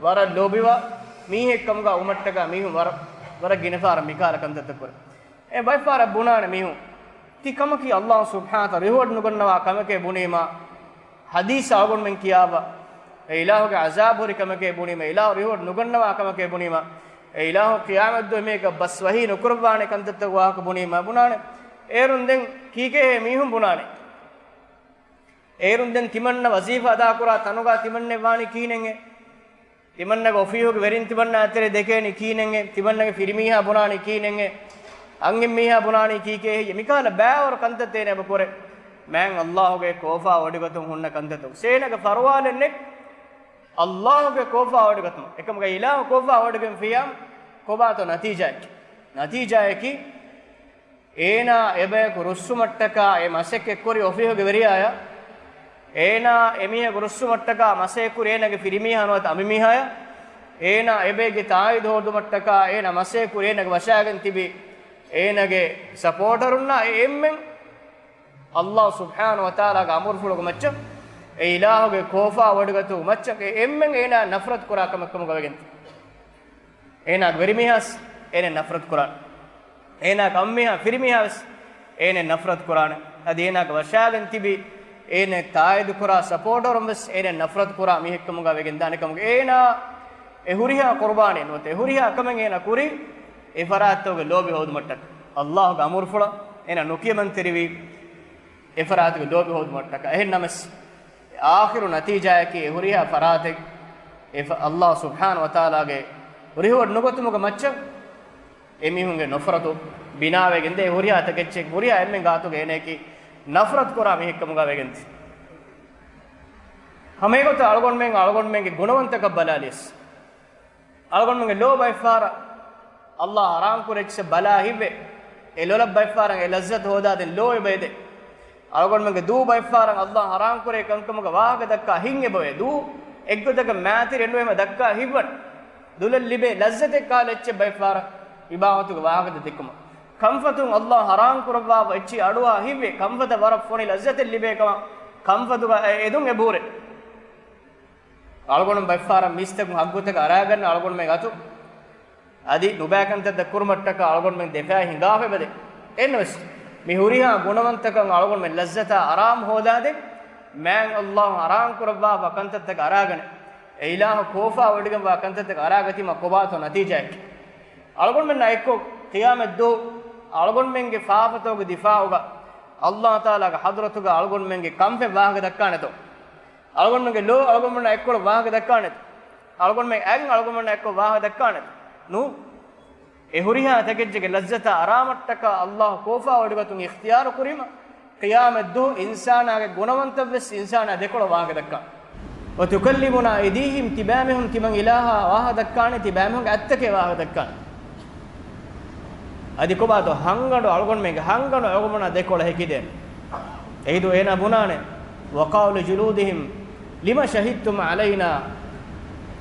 ވަރަށް ލޯބިވާ މީހެއް ކަމުގަ ވުމަށްޓަކާ މީހުން ވަރަށް، ވަރަށް ގިނަ ފަހަރަށް މިކަހަލަ ކަންތައްތައް ކުރޭ. އެ ބައެއް ފަހަރަށް ބުނާނެ މީހުން، ތި ކަމަކީ ﷲ ސުބްޙާނަހޫ ވަތަޢާލާ ރިވޯޑް ނުގަންނަވާ ކަމެކޭ ބުނީމާ، ޙަދީޘް އަޅުގަނޑުމެން ކިޔާފަ، އެ އިލާހުގެ ޢަޒާބު ހުރި ކަމެކޭ ބުނީމާ، އިލާހު ރިވޯޑް ނުގަންނަވާ ކަމެކޭ ބުނީމާ، އެ އިލާހު ޤިޔާމަތްދުވަހު އެމީހަކަށް ބަސް ވަޙީ ނުކުރައްވާނެ ކަންތައްތަކުގެ ވާހަކަ ބުނީމާ ބުނާނެ. އޭރުން ދެން ކީކޭހޭ މީހުން ބުނާނެ؟ އޭރުން ދެން ތިމަންނަ ވަޒީފާ އަދާކުރާ ތަނުގަ ތިމަންނެއް ވާނީ ކިހިނެއްހޭ؟ ތިމަންނަގެ އޮފީހުގެ ވެރިން ތިމަންނާ އެތެރެ ދެކޭނީ ކިހިނެއްހޭ؟ ތިމަންނަގެ ފިރިމީހާ ބުނާނީ ކިހިނެއްހޭ؟ އަންހެން މީހާ ބުނާނީ ކީކޭހޭ؟ މިކަހަލަ ބައިވަރު ކަންތައްތައް އޭނާ އެބަ ކުރޭ. މާތް ﷲގެ ކޯފާ ވޮޑިގަތުން ހުންނަ ކަންތައްތައް. އޭނާގެ ފަރުވާލެއް ނެތް ﷲގެ ކޯފާ ވޮޑިގަތުމަށް. އެކަމުގަ އިލާހު ކޯފާ ވޮޑިގެންފިއްޔާ ކޮބާތޯ ނަތީޖާއަކީ؟ ނަތީޖާއަކީ އޭނާ އެބަޔަކު ރުއްސުމަށްޓަކާ އެ މަސައްކަތް ކުރި އޮފީހުގެ ވެރިޔާޔާ، އޭނާ އެމީހަކު ރުއްސުމަށްޓަކާ މަސައްކަތް ކުރި އޭނާގެ ފިރިމީހާ ނުވަތަ އަނބިމީހާޔާ، އޭނާ އެބައެއްގެ ތާއީދު ހޯދުމަށްޓަކާ އޭނާ މަސައްކަތް ކުރި އޭނާގެ ވަށާގެން ތިބި އޭނާގެ ސަޕޯޓަރުންނާ އެ އެންމެން ﷲ ސުބްޙާނަހޫ ވަތަޢާލާގެ އަމުރުފުޅުގެ މައްޗަށް، އެ އިލާހުގެ ކޯފާ ވޮޑިގަތުގެ މައްޗަށް އެ އެންމެން އޭނާ ނަފްރަތު ކުރާ ކަމެއް ކަމުގަ ވެގެން. އޭނާގެ ވެރިމީހާސް އޭނަ ނަފްރަތު ކުރާނެ. އޭނާގެ އަނބިމީހާ ފިރިމީހާވެސް އޭނަ ނަފްރަތު ކުރާނެ. އަދި އޭނާގެ ވަށާގެން ތިބި އޭނަ ތާއީދު ކުރާ ސަޕޯޓަރުން ވެސް އޭނަ ނަފްރަތު ކުރާ މީހެއް ކަމުގަ ވެގެން ދާނެ. ކަމުގަ އޭނާ އެ ހުރިހާ ޤުރުބާނީ ނުވަތަ އެ ހުރިހާ ކަމެއް އޭނާ ކުރީ އެ ފަރާތްތަކުގެ ލޯބި ހޯދުމަށްޓަކާ. ﷲގެ އަމުރުފުޅަށް އޭނާ ނުކިޔަމަންތެރިވީ އެ ފަރާތުގެ ލޯބި ހޯދުމަށްޓަކާ. އެހެން ނަމަސް އާޚިރު ނަތީޖާއަކީ އެ ހުރިހާ ފަރާތެއް އެ ފަ-، ﷲ ސުބްޙާނަހޫ ވަތަޢާލާގެ ރިވޯޑް ނުގަތުމުގެ މައްޗަށް އެމީހުންގެ ނަފްރަތު ބިނާވެގެންދޭ. ހުރިހާ ތަކެއްޗެއް ހުރިހާ އެންމެން ގާތުގަ އޭނައަކީ ނަފްރަތު ކުރާ މީހެއް ކަމުގަ ވެގެންދޭ. ހަމައެގޮތަށް އަޅުގަނޑުމެން އަޅުގަނޑުމެންގެ ގުނަވަންތަކަށް ބަލާލިޔަސް، އަޅުގަނޑުމެންގެ ލޯ ބައެއްފަހަރަށް ﷲ ޙަރާމް ކުރި އެއްޗިއްސަށް ބަލާ ހިތްވޭ. އެ ލޮލަށް ބައެއްފަހަރަށް އެ ލައްޒަތު ހޯދާދޭން ލޯ އެބަ އެދޭ. އަޅުގަނޑުމެންގެ ދޫ ބައެއްފަހަރަށް ﷲ ޙަރާމް ކުރޭ ކަންކަމުގެ ވާހަކަ ދައްކާ ހިތް އެބަ އޮވޭ. ދޫ އެއްގޮތަކަށް މާތިރި ނުވެ އެބަ ދައްކާ ހިތްވަން. ދުލަށް ލިބޭ ލައްޒަތެއް ކަހަލަ އެއްޗެއް ބައެއްފަހަރަށް އިބާހަތުގެ ވާހަކަތައް ދެއްކުމަށް. ކަންފަތުން ﷲ ޙަރާމް ކުރައްވާފަ އެއްޗިހި އަޑުއަހާ ހިތްވޭ. ކަންފަތަށް ވަރަށް ފޮނި ލައްޒަތެއް ލިބޭ ކަމަށް ކަންފަތުގަ އެ އެދުން އެބަހުރޭ. އަޅުގަނޑު ބައެއްފަހަރަށް މީސްތަކުން ހައްގުތަކަށް އަރާގަންނަ އަޅުގަނޑުމެން އަތު އަދި ނުބައި ކަންތައްތައް ކުރުމަށްޓަކާ އަޅުގަނޑުމެން ދެފައި ހިނގާފަ އެބަދޭ. އެހެންނަމަވެސް، މި ހުރިހާ ގުނަވަންތަކަށް އަޅުގަނޑުމެން ލައްޒަތާ އަރާމް ހޯދާދޭން، މާތް ﷲ ޙަރާމް ކުރައްވާފަ ކަންތައްތަކަށް އަރާގަނެ، އެ އިލާހު ކޯފާ ވޮޑިގެންވާ ކަންތައްތަކަށް އަރާގަތީމަ ކޮބާތޯ ނަތީޖާއަކީ؟ އަޅުގަނޑުމެންނާ އެއްކޮށް ޤިޔާމަތްދުވަހު އަޅުގަނޑުމެންގެ ފާފަތަކުގެ ދިފާޢުގަ ﷲ ތަޢާލާގެ ޙަޟްރަތުގަ އަޅުގަނޑުމެންގެ ކަންފަތް ވާހަކަ ދައްކާނެތޯ؟ އަޅުގަނޑުމެންގެ ލޯ އަޅުގަނޑުމެންނާ އެއްކޮޅަށް ވާހަކަ ދައްކާނެތޯ؟ އަޅުގަނޑުމެން އަތް އަޅުގަނޑުމެންނާ އެއްކޮށް ވާހަކަ ދައްކާނެތޯ؟ ނޫން. އެ ހުރިހާ ތަކެއްޗެއްގެ ލައްޒަތާ އަރާމަށްޓަކާ ﷲ ކޯފާ ވޮޑިގަތުން އިޚްތިޔާރު ކުރީމަ، ޤިޔާމަތްދުވަހު އިންސާނާގެ ގުނަވަންތައްވެސް އިންސާނާ ދެކޮޅަށް ވާހަކަ ދައްކާނެ. وتكلمنا أيديهم، ތިބާމީހުން ތިމަން އިލާހާ ވާހަކަ ދައްކާނެ، ތިބާމީހުންގެ އަތްތަކެއް ވާހަކަ ދައްކާނެ. އަދި ކޮބާތޯ ހަންގަނޑު އަޅުގަނޑުމެންގެ ހަންގަނޑު އަޅުގަނޑުމެންނާ ދެކޮޅަށް ހެކިދޭނެ. އެހިނދު އޭނާ ބުނާނެ، وقالوا لجلودهم لم شهدتم علينا.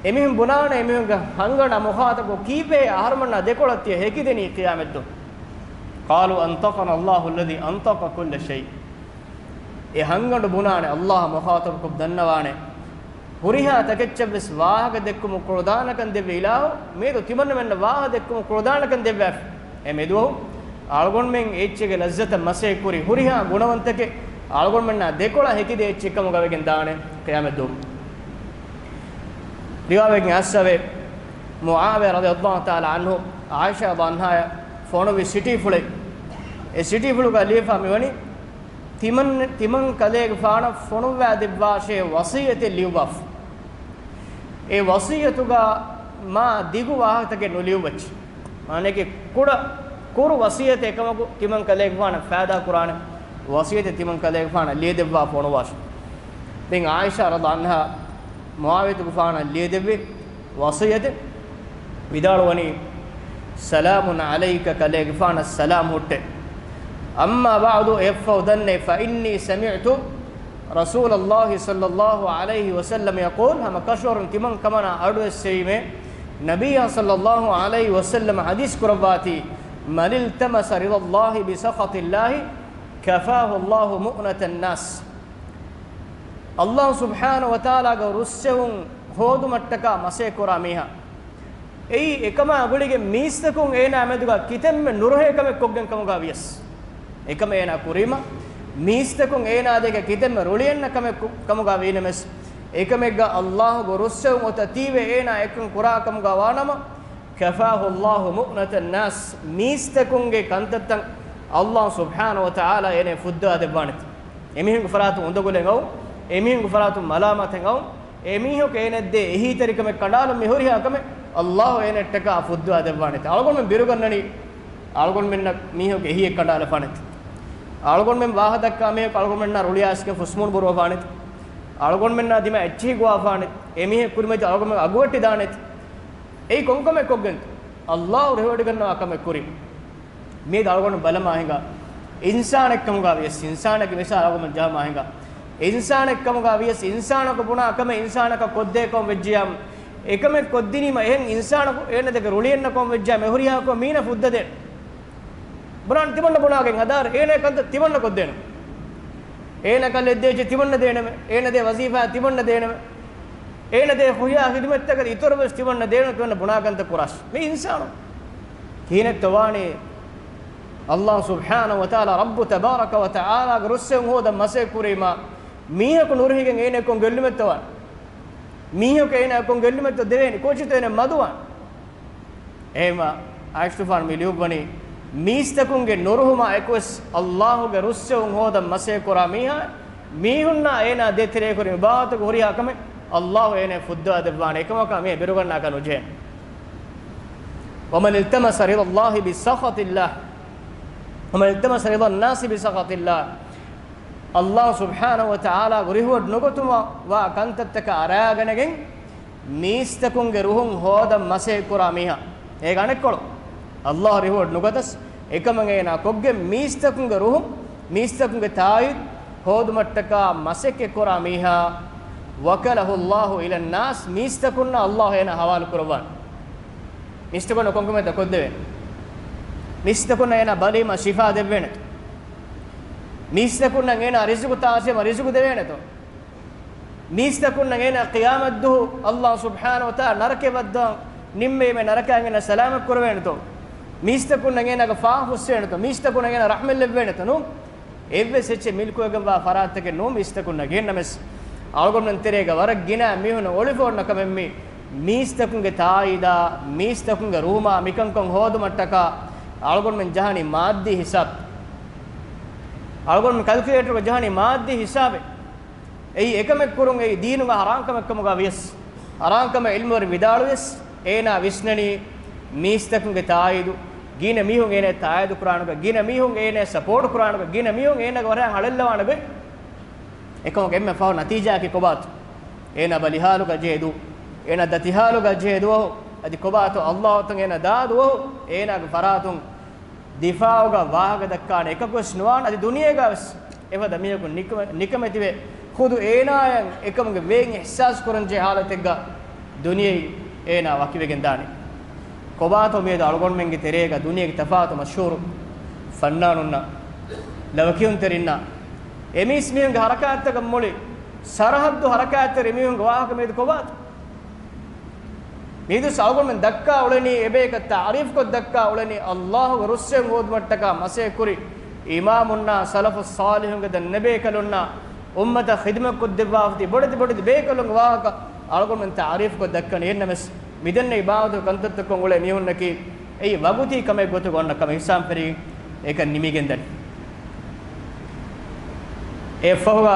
އެމީހުން ބުނާނެ، އެމީހުންގެ ހަންގަނޑާ މުޚާޠަބުކޮށް، ކީއްވެ އަހަރުމެންނާ ދެކޮޅަށް ތިޔަ ހެކިދެނީ ޤިޔާމަތްދުވަހު؟ قالوا أنطقنا الله الذي أنطق كل شيء. އެ ހަންގަނޑު ބުނާނެ، ﷲ އާ މުޚާޠަބުކޮށް ދަންނަވާނެ، ހުރިހާ ތަކެއްޗަށްވެސް ވާހަކަ ދެއްކުމުގެ ކުޅަދާނަކަން ދެއްވި އިލާހު، މިއަދު ތިމަންނަމެންނަށް ވާހަކަ ދެއްކުމުގެ ކުޅަދާނަކަން ދެއްވާފަ. އެ މެދުވަހު އަޅުގަނޑުމެން އެއްޗެއްގެ ލައްޒަތަށް މަސައްކަތް ކުރި ހުރިހާ ގުނަވަންތަކެއް އަޅުގަނޑުމެންނާ ދެކޮޅަށް ހެކިދޭ އެއްޗެއް ކަމުގަ ވެގެން ދާނެ ޤިޔާމަތްދުވަހު. ރިވާވެގެން އައްސަވޭ، މުޢާވިޔާ ރަޟިޔަﷲ ތަޢާލާ ޢަންހު ޢާއިޝާ ޢަންހާޔާ ފޮނުއްވި ސިޓީފުޅެއް، އެ ސިޓީފުޅުގަ ލިޔެފާ މިވަނީ، ތިމަން، ތިމަން ކަލޭގެފާނަށް ފޮނުއްވާ ދެއްވާށޭ ވަޞިއްޔަތެއް ލިޔުއްވާފަ. އެ ވަޞިއްޔަތުގަ މާ ދިގު ވާހަކަތަކެއް ނުލިޔުއްވައްޗި. މާނައަކީ ކުޑަ ކުރު ވަސިއްޔަތެއް އެކަމަކު ތިމަން ކަލޭގެފާނަށް ފައިދާ ކުރާނެ ވަސިއްޔަތެއް ތިމަން ކަލޭގެފާނަށް ލިޔެދެއްވާފަ އޮނުވާށި. ދެން ޢާއިޝާ ރަޟިޔަﷲ ޢަންހާ މުޢާވިޔަތުގެފާނަށް ލިޔެދެއްވި ވަސިއްޔަތެއް ވިދާޅުވަނީ، "سلام عليك" ކަލޭގެފާނަށް ސަލާމް ހުއްޓޭ. "أما بعد" އެއަށްފަހު ދަންނޭ، "فإني سمعت رسول الله صلى الله عليه وسلم يقول" ހަމަ ކަށަވަރުން ތިމަން ކަމަނާ އަޑުއެއްސެވީމޭ، ނަބިއްޔާ ޞައްލައްލާހު ޢަލައިހި ވަސައްލަމަ ޙަދީޘް ކުރައްވާތީ، "من التمس رضا الله بسخط الله كفاه الله مؤنة الناس." ﷲ ސުބްޙާނަހޫ ވަތަޢާލާގެ ރުއްސެވުން ހޯދުމަށްޓަކާ މަސައްކަތް ކުރާ މީހާ، އެއީ އެކަމާ ގުޅިގެން މީސްތަކުން އޭނާ މެދުގަ ކިތަންމެ ނުރުހޭ ކަމެއް ކޮށްގެން ކަމުގަ ވިޔަސް، އެކަމަށް އޭނާ ކުރީމަ، މީސްތަކުން އޭނާ ދެކެ ކިތަންމެ ރުޅިއެއްނަ ކަމެއް ކު-، ކަމުގަ ވީނަމަސް، އެކަމެއްގަ ﷲގެ ރުއްސެވުން އޮތަ ތީވެ އޭނާ އެކަން ކުރާ ކަމުގަ ވާނަމަ، كفاه الله مؤنة الناس، މީސްތަކުންގެ ކަންތައްތައް ﷲ ސުބްޙާނަހޫ ވަތަޢާލާ އޭނަ ފުއްދާ ދެއްވާނެތެ. އެމީހުންގެ ފަރާތުން އުނދަގުލެއް އައު، އެމީހުންގެ ފަރާތުން މަލާމާތެއް އައު، އެމީހަކު އޭނައަށް ދޭ އެހީތެރިކަމެއް ކަނޑާލުން މި ހުރިހާ ކަމެއް ﷲ އޭނައަށްޓަކާ ފުއްދާ ދެއްވާނެތެ. އަޅުގަނޑުމެން ބިރުގަންނަނީ، އަޅުގަނޑުމެންނަށް މީހަކު އެހީއެއް ކަނޑާލަފާނެތެ. އަޅުގަނޑުމެން ވާހަ ދައްކާ މީހަކު އަޅުގަނޑުމެންނާ ރުޅިއައިސްގެން ފުސްމޫނު ބުރުވަފާނެތެ. އަޅުގަނޑުމެންނާ ދިމާ އެއްޗިހި ގޮވާފާނެތެ. އެމީހެއް ކުރިމަތި އަޅުގަނޑުމެން އަގުވެއްޓިދާނެތެ. އެއީ ކޮންކަމެއް ކޮށްގެންތޯ؟ ﷲ ރިހުވެވޮޑިގަންނަވާ ކަމެއް ކުރި. މިއަދު އަޅުގަނޑު ބަލަމާ ހިނގާ، އިންސާނެއްކަމުގަ ވިޔަސް، އިންސާނެއްގެ މިސާލު އަޅުގަނޑު ޖަހަމާ ހިނގާ، އިންސާނެއްކަމުގަ ވިޔަސް، އިންސާނަކު ބުނާ ކަމެއް އިންސާނަކަށް ކޮށްދޭ ކަމަށް ވެއްޖިޔާމު، އެކަމެއް ކޮށްދިނީމަ އެހެން އިންސާނަކު އޭނަ ދެކެ ރުޅިއެއްނަ ކަމަށް ވެއްޖިޔާމު، އެ ހުރިހާ ކަމަކު މީނަ ފުއްދަދޭނެ. ބުނާން ތިމަންނަ ބުނާގެން ހަދާރަ، އޭނަ ކަންތައް ތިމަންނަ ކޮށްދޭނެ. އޭނަ ކަން ލެއްދޭ އެއްޗެއް ތިމަންނަ ދޭނެމެ. އޭނަ ދޭ ވަޒީފާ ތިމަންނަ ދޭނެމެ. އޭނަ ދޭ ހުރިހާ ޚިދުމަތްތަކަށް އިތުރަށް ވެސް ތިމަންނަ ދޭނެ، ތިމަންނަ ބުނާ ކަންތައް ކުރާށި. މި އިންސާނު. ކިހިނެއްތޯ ވާނީ؟ ﷲ ސުބްޙާނަހޫ ވަތަޢާލާ ރައްބު ތަބާރަކަ ވަތަޢާލާގެ ރުއްސެވުން ހޯދަން މަސައްކަތް ކުރީމާ، މީހަކު ނުރުހިގެން އޭނަ ކޮން ގެއްލުމެއްތޯ ވާނީ؟ މީހަކު އޭނަ ކޮން ގެއްލުމެއްތޯ ދެވޭނީ؟ ކޯޗިތޯ އޭނަ މަދުވާނީ؟ އެހެންވީމާ، އާއިޝްތުފާން މި ލިޔުއްވަނީ، މީސްތަކުންގެ ނުރުހުމާ އެކުވެސް ﷲގެ ރުއްސެވުން ހޯދަން މަސައްކަތް ކުރާ މީހާ، މީހުންނާ އޭނާ ދޭތެރޭ ކުރި އިބާދަތުގެ ހުރިހާ ކަމެއް ﷲ އޭނަ ފުއްދާ ދެއްވާނެ. އެކަމަކާ މި ބިރުގަންނާކަށް ނުޖެހޭނެ. ومن التمس رضا الله بسخط الله، ومن التمس رضا الناس بسخط الله، ﷲ ސުބްޙާނަހޫ ވަތަޢާލާގެ ރިހުވަޑު ނުގަތުމަށް ވާ ކަންތައްތަކަށް އަރާގަނެގެން، މީސްތަކުންގެ ރުހުން ހޯދަން މަސައްކަތް ކުރާ މީހާ، އޭގެ އަނެއްކޮޅު، ﷲ ރިހުވަޑު ނުގަތަސް، އެކަމަށް އޭނާ ކޮށްގެން މީސްތަކުންގެ ރުހުން، މީސްތަކުންގެ ތާއީދު ހޯދުމަށްޓަކާ މަސައްކަތް ކުރާ މީހާ، وكله الله إلى الناس، މީސްތަކުންނަށް ﷲ އޭނާ ހަވާލު ކުރައްވާނެ. މީސްތަކުންނަށް ކޮންކަމެއްތަ ކޮށްދެވޭނެ؟ މީސްތަކުންނަށް އޭނާ ބަލީމަ ޝިފާ ދެއްވޭނެތޯ؟ މީސްތަކުންނަށް އޭނާ ރިޒުގު ތާސީމަ ރިޒުގު ދެވޭނެތޯ؟ މީސްތަކުންނަށް އޭނާ ޤިޔާމަތްދުވަހު ﷲ ސުބްޙާނަހޫ ވަތަޢާލާ ނަރަކައަށް ވައްދާ ނިންމެވީމޭ ނަރަކައިން އޭނާ ސަލާމަތް ކުރެވޭނެތޯ؟ މީސްތަކުންނަށް އޭނާގެ ފާހަށް ހުއްސޭނެތޯ؟ މީސްތަކުންނަށް އޭނާ ރަޙްމަތް ލެއްވޭނެތޯ؟ ނޫން. އެއްވެސް އެއްޗެއް މިލްކުވެގެންވާ ފަރާތްތަކެއް ނޫން މީސްތަކުންނަށް. އެހެންނަމަވެސް، އަޅުގަނޑުމެން ތެރޭގަ ވަރަށް ގިނަ މީހުންނަށް އޮޅިފަ އޮންނަ ކަމެއް މީ، މީސްތަކުންގެ ތާއީދާ، މީސްތަކުންގެ ރުހުމާ މިކަންކަން ހޯދުމަށްޓަކާ އަޅުގަނޑުމެން ޖަހަނީ މާއްދީ ހިސާބެއް. އަޅުގަނޑުމެން ކަލްކިއުލޭޓަރުގަ ޖަހަނީ މާއްދީ ހިސާބެއް. އެއީ އެކަމެއް ކުރުން އެއީ ދީނުގަ ޙަރާން ކަމެއް ކަމުގަ ވިޔަސް، ޙަރާން ކަމެއް ޢިލްމުވެރިން ވިދާޅުވިޔަސް، އޭނާ ވިސްނަނީ މީސްތަކުންގެ ތާއީދު، ގިނަ މީހުން އޭނާ ތާއީދު ކުރާނެ ގޮތް، ގިނަ މީހުން އޭނާ ސަޕޯޓް ކުރާނެ ގޮތް، ގިނަ މީހުން އޭނާގެ ވަރަށް އަޅެއްލަވާނެ ގޮތް. އެކަމަކު އެންމެ ފަހު ނަތީޖާއަކީ ކޮބާތޯ؟ އޭނާ ބަލި ޙާލުގަ ޖެހޭ ދުވަހު، އޭނާ ދަތި ޙާލުގަ ޖެހޭ ދުވަހު، އަދި ކޮބާތޯ ﷲ އޮތަށް އޭނާ ދާ ދުވަހު، އޭނާގެ ފަރާތުން ދިފާޢުގަ ވާހަކަ ދައްކާނެ އެކަކުވެސް ނުވާނެ. އަދި ދުނިޔޭގަވެސް އެފަދަ މީހަކު ނިކަމެ-، ނިކަމެތިވެ، ޚުދު އޭނާއަށް އެކަމުގެ ވޭން އިޙްސާސް ކުރަންޖެހޭ ޙާލަތެއްގަ ދުނިޔެއިން އޭނާ ވަކިވެގެން ދާނެ. ކޮބާތޯ މިއަދު އަޅުގަނޑުމެންގެ ތެރޭގަ ދުނިޔޭގެ ތަފާތު މަޝްހޫރު ފަންނާނުންނާ، ލަވަކިޔުންތެރިންނާ، އެމީސް މީހުންގެ ޙަރަކާތްތަކަށް މުޅި ސަރަޙައްދު ޙަރަކާތްތެރި މީހުންގެ ވާހަކަ މިއަދު ކޮބާތޯ؟ މިއަދު އަޅުގަނޑުމެން ދައްކާ އުޅެނީ، އެބަޔަކަށް ތަޢުރީފުކޮށް ދައްކާ އުޅެނީ، ﷲގެ ރުއްސެވުން ހޯދުމަށްޓަކާ މަސައްކަތް ކުރި އިމާމުންނާ، ސަލަފުއް ޞާލިޙުންގެ ދަންނަބޭކަލުންނާ، އުއްމަތަށް ޚިދުމަތް ކޮށްދެއްވާފަ ތި ބޮޑެތި ބޮޑެތި ބޭކަލުންގެ ވާހަކަ އަޅުގަނޑުމެން ތަޢުރީފުކޮށް ދައްކަނީ. އެހެންނަމަވެސް، މިދެންނެވި އިބާދަތު ކަންތައްތަކުން އުޅޭ މީހުންނަކީ، އެއީ ވަގުތީ ކަމެއް ގޮތުގަ އޮންނަ ކަމެއް. އިޙްސާން ފެށިގެން އެކަން ނިމިގެން ދަނީ. އެއަށްފަހުގަ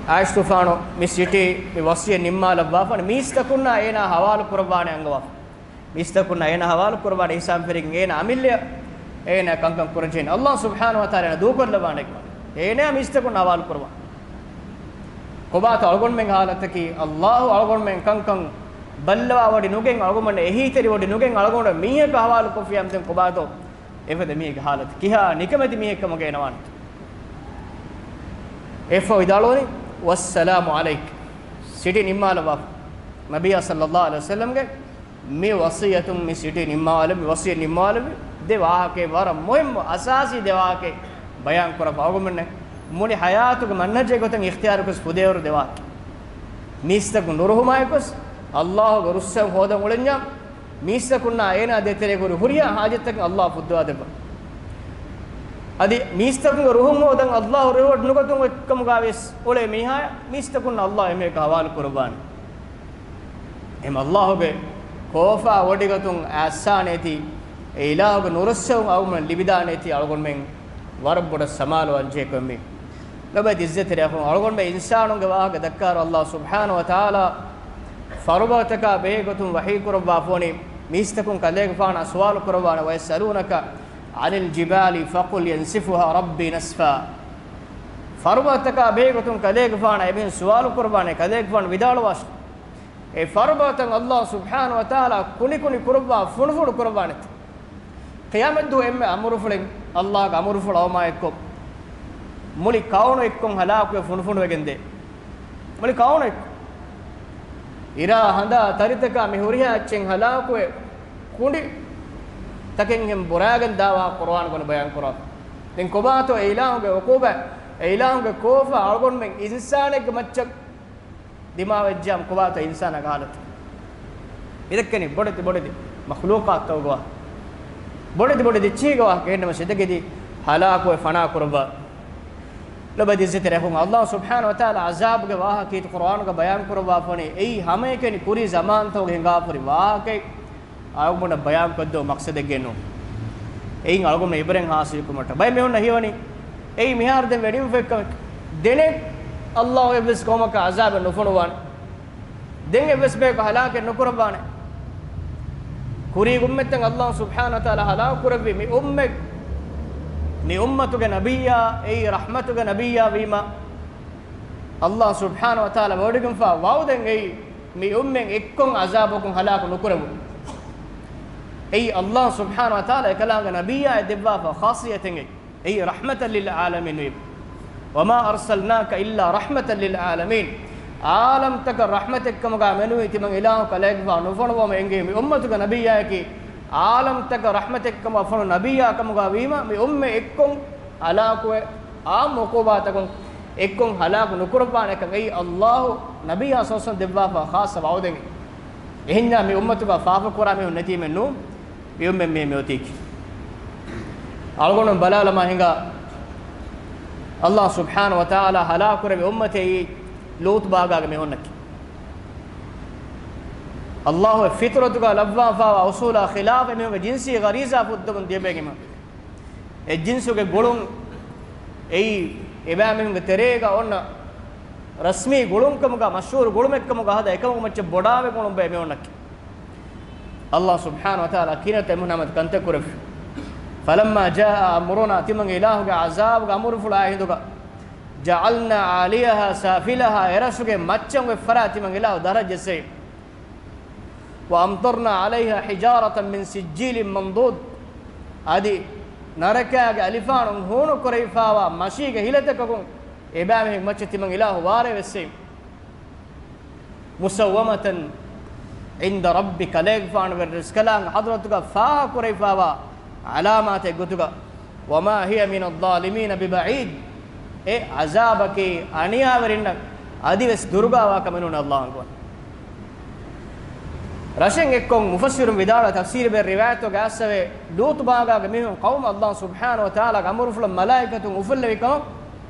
އާއިޝަތުފާނު މި ސިޓީ މި ވަޞިއްޔަތް ނިންމާލައްވާފަ މީސްތަކުންނާ އޭނާ ޙަވާލު ކުރައްވާނެ އަންގަވާފަ. މީސްތަކުންނާ އޭނާ ހަވާލު ކުރައްވާނެ އިޙްސާން ފެށިގެން އޭނާ އަމިއްލަޔަށް އޭނާ ކަންކަން ކުރަންޖެހޭނެ. ﷲ ސުބްޙާނަހޫ ވަތަޢާލާ އޭނާ ދޫކޮށްލައްވާނެ. އޭނާ މީސްތަކުންނާ ހަވާލު ކުރައްވާނެ. ކޮބާތޯ އަޅުގަނޑުމެންގެ ޙާލަތަކީ؟ ﷲ އަޅުގަނޑުމެން ކަންކަން ބައްލަވާ ވޮޑި ނުގެން، އަޅުގަނޑުމެން އެހީތެރި ވޮޑި ނުގެން އަޅުގަނޑު މީހަކަށް ހަވާލު ކޮށްފިއްޔާ އަމިއްލަ ކޮބާތޯ އެފަދަ މީހެއްގެ ޙާލަތު؟ ކިހާ ނިކަމެތި މީހެއްކަމުގައި ނަވާނެތޯ؟ އެއަށްފަހު ވިދާޅުވަނީ، "ވައްސަލާމު ޢަލައިކަ." ސިޓީ ނިންމާލައްވާފަ. ނަބިއްޔާ ޞައްލައްލާހު ޢަލައިހި ވަސައްލަމްގެ މި ވަޞިއްޔަތުން މި ސިޓީ ނިންމާލެވި، މި ވަޞިއްޔަތް ނިންމާލެވި ދެ ވާހަކައެއް ވަރަށް މުހިއްމު އަސާސީ ދެ ވާހަކައެއް ބަޔާން ކުރައްވާ. އަޅުގަނޑުމެންނަށް މުޅި ޙަޔާތުގެ މަންހަޖެއް ގޮތަށް އިޚްތިޔާރުކޮށް ފުދޭވަރު ދެ ވާހަކަ. މީސްތަކުން ނުރުހުމާއެކުވެސް ﷲ ގެ ރުއްސެވުން ހޯދަން އުޅެންޏާ، މީސްތަކުންނާ އޭނާ ދޭތެރޭ ހުރި ހުރިހާ ޙާޖަތްތަކެއް ﷲ ފުއްދަވާ ދެއްވާ. އަދި މީސްތަކުންގެ ރުހުން ހޯދަން ﷲ ރިވޯޑް ނުގަތުން އެއްކަމުގަ ވެސް އުޅޭ މީހާޔަށް މީސްތަކުންނަށް ﷲ އެމީހަކަށް ހަވާލު ކުރައްވާނެ. އެހެން ﷲ ގެ ކޯފާ ވޮޑިގަތުން އައްސާނެތީ، އެ އިލާހުގެ ނުރުއްސެވުން އަޅުގަނޑުމެން ލިބިދާނެތީ އަޅުގަނޑުމެން ވަރަށް ބޮޑަށް ސަމާލުވާން ޖެހޭ ކަމެއް. ލޮބުވެތި ޢިއްޒަތްތެރި އަޚުން، އަޅުގަނޑުމެން އިންސާނުންގެ ވާހަކަ ދައްކާއިރު ﷲ ސުބްޙާނަހޫ ވަތަޢާލާ ފަރުބަދަތަކާ ބެހޭ ގޮތުން ވަޙީ ކުރައްވާފަ ވަނީ، މީސްތަކުން ކަލޭގެފާނާ ސުވާލު ކުރައްވާނެ، "وَيَسْأَلُونَكَ عَنِ الْجِبَالِ فَقُلْ يَنسِفُهَا رَبِّي نَسْفًا." ފަރުބަދަތަކާ ބެހޭ ގޮތުން ކަލޭގެފާނާ އެމީހުން ސުވާލު ކުރައްވާނެ، ކަލޭގެފާނު ވިދާޅުވާށި، އެ ފަރުބަދަތައް ﷲ ސުބްޙާނަހޫ ވަތަޢާލާ ކުނިކުނި ކުރައްވާ ފުނޑުފުނޑު ކުރައްވާނެތަ؟ ޤިޔާމަތްދުވަހު އެންމެ އަމުރުފުޅެއް، ﷲ ގެ އަމުރުފުޅު އައުމާއެއްކޮށް، މުޅި ކައުނު އެއްކޮށް ހަލާކުވެ ފުނޑުފުނޑުވެގެންދޭ. މުޅި ކައުނު އެއްކޮށް. އިރާ ހަނދާ ތަރިތަކާ މި ހުރިހާ އެއްޗެއް ހަލާކުވެ، ކުނޑި ތަކެއްހެން ބުރާގެން ދާ ވާހަކަ ޤުރުއާން ގޮނޑި ބަޔާން ކުރާ. ދެން ކޮބާތޯ އެ އިލާހުގެ ޢުޤޫބާތް، އެ އިލާހުގެ ކޯފާ އަޅުގަނޑުމެން އިންސާނެއްގެ މައްޗަށް ދިމާވެއްޖާމަ ކޮބާތޯ އިންސާނާގެ ޙާލަތު؟ މިދެއްކެނީ ބޮޑެތި ބޮޑެތި މަޚްލޫޤާތްތަކުގެ ވާހަކަ. ބޮޑެތި ބޮޑެތި އެއްޗެހިގެ ވާހަކަ. އެހެންނަމަވެސް އެތަކެތި ހަލާކުވެ ފަނާ ކުރައްވާ. ލޮބުވެތި ޢިއްޒަތްތެރި އަޚުން، ﷲ ސުބްޙާނަހޫ ވަތަޢާލާ ޢަޒާބުގެ ވާހަކަ ކީރިތި ޤުރުއާނުގަ ބަޔާން ކުރައްވާފަ ވަނީ، އެއީ ހަމައެކަނި ކުރީ ޒަމާންތަކުގަ ހިނގާފަ ހުރި ވާހަކައެއް. އަޅުގަނޑަށް ބަޔާން ކޮށްދެވުން މަޤްޞަދެއްގައެއް ނޫން. އެއިން އަޅުގަނޑު ޢިބްރަތް ޙާޞިލް ކުރުމަށްޓަކައި ބައެއް މީހުންނަށް ހީވަނީ، އެއީ މިހާރު ދެން ވެޑިވުން ފެއްކަމެއް. ދެނެއް ﷲ އެއްވެސް ޤައުމަކަށް ޢަޒާބެއް ނުފޮނުވާނެ. ދެން އެއްވެސް ބަޔަކު ހަލާކެއް ނުކުރައްވާނެ. ކުރީގެ އުއްމަތްތައް ﷲ ސުބްޙާނަހޫ ވަތަޢާލާ ހަލާކު ކުރެއްވި މި އުއްމަތް، މި އުއްމަތުގެ ނަބިއްޔާ، އެއީ ރަޙްމަތުގެ ނަބިއްޔާ ވީމަ، ﷲ ސުބްޙާނަހޫ ވަތަޢާލާ ވަޑިގެންފާ ވަޢުދެއް އެއީ، މި އުއްމަތް އެއްކޮށް ޢަޒާބަކުން ހަލާކު ނުކުރެވުން. އެއީ ﷲ ސުބްޙާނަހޫ ވަތަޢާލާ އެކަލާނގެ ނަބިއްޔާއަށް ދެއްވާފަ ޚާޞިއްޔަތެއް އެއީ. އެއީ ރަޙްމަތަށް ލިލް ޢާލަމީން ވީމަ. وَمَا أَرْسَلْنَاكَ إِلَّا رَحْمَةً لِلْعَالَމީން. ޢާލަމްތަކަށް ރަޙްމަތެއްކަމުގަ މެނުވީ ތިމަން އިލާހު ކަލޭގެފާނު ނުފޮނުވަމުން އެނގޭ މި އުއްމަތުގެ ނަބިއްޔާއަކީ، ޢާލަމްތަކަށް ރަޙްމަތެއްކަމުގަ ފޮނު ނަބިއްޔާ ކަމުގަ ވީމަ، މި އުއްމަތް އެއްކޮށް ހަލާކުވެ، ޢާއްމު ޢުޤޫބާތަކުން އެއްކޮށް ހަލާކު ނުކުރައްވާނެކަން އެއީ ﷲ ނަބިއްޔާ ސޯސަން ދެއްވާފަ ޚާއްޞަ ވަޢުދެއް. އެހެންޏާ މި އުއްމަތުގަ ފާފަ ކުރާ މީހުން ނެތީމެއް ނޫން، މި އުއްމަތް މި މިއޮތީކީ. އަޅުގަނޑު ބަލާލަމާ ހިނގާ، ﷲ ސުބްޙާނަހޫ ވަތަޢާލާ ހަލާކު ކުރެއްވި އުއްމަތެއް ލޫޠު ބާގާގެ މީހުންނަކީ. ﷲ އެ ފިޠުރަތުގަ ލައްވާފައިވާ އުޞޫލާ ޚިލާފަށް މީހުންގެ ޖިންސީ ޣަރީޒާ ފުއްދަމުން ދިޔަބޭގެ މީހުން. އެ ޖިންސުގެ ގުޅުން އެއީ، އެބައިމީހުންގެ ތެރޭގަ އޮންނަ ރަސްމީ ގުޅުންކަމުގަ، މަޝްހޫރު ގުޅުމެއްކަމުގަ ހަދާ، އެކަމުގެ މައްޗަށް ބޮޑާވެ ގުޅުން ބޭ މީހުންނަކީ. ﷲ ސުބްޙާނަހޫ ވަތަޢާލާ ކިހިނެއްތަ އެމީހުން ހަމަ ކަންތައް ކުރެއްވި؟ فَلَمَّا جَاءَ أَمْرُنَا، ތިމަން އިލާހުގެ ޢަޒާބުގެ އަމުރުފުޅާ ހިނދުގަ، جَعَلْنَا عَالِيَهَا سَافِلَهَا، އެރަށުގެ މައްޗަށް އޮތް ފަރާތް ތިމަން އިލާހު ދަރަ ޖެއްސެވި. وَأَمْطَرْنَا عَلَيْهَا حِجَارَةً مِّن سِجِّيلٍ مَّنضُودٍ. އަދި ނަރަކާގެ އަލިފާނުން ހޫނު ކުރެވިފާވާ މަށީގެ ހިލަތަކަކުން އެބައިމީހުންގެ މައްޗަށް ތިމަން އިލާހު ވާރޭ ވެއްސެވި. مُسَوَّمَةً عِندَ رَبِّكَ، ކަލޭގެފާނުގެ ރިޒްޤުލާނގެ ޙަޟްރަތުގަ ފާހަގަ ކުރެވިފާވާ ޢަލާމާތެއް ގޮތުގަ. وَمَا هِيَ مِنَ الظَّالِمِينَ بِبَعِيدٍ. އެ ޢަޒާބަކީ އަނިޔާވެރިންނަށް އަދިވެސް ދުރުގާވާ ކަމެއް ނޫން ﷲ އަންގަވަނީ. ރަށެއް އެއްކޮށް މުފައްސިރުން ވިދާޅުވާ ތަފްސީރު ބެހޭ ރިވާޔަތުގަ އައިސްފަވޭ، ލޫޠު ބާގާގެ މީހުން ޤައުމު ﷲ ސުބްޙާނަހޫ ވަތަޢާލާގެ އަމުރުފުޅަށް މަލާއިކަތުން އުފުއްލެވި ކަމަށް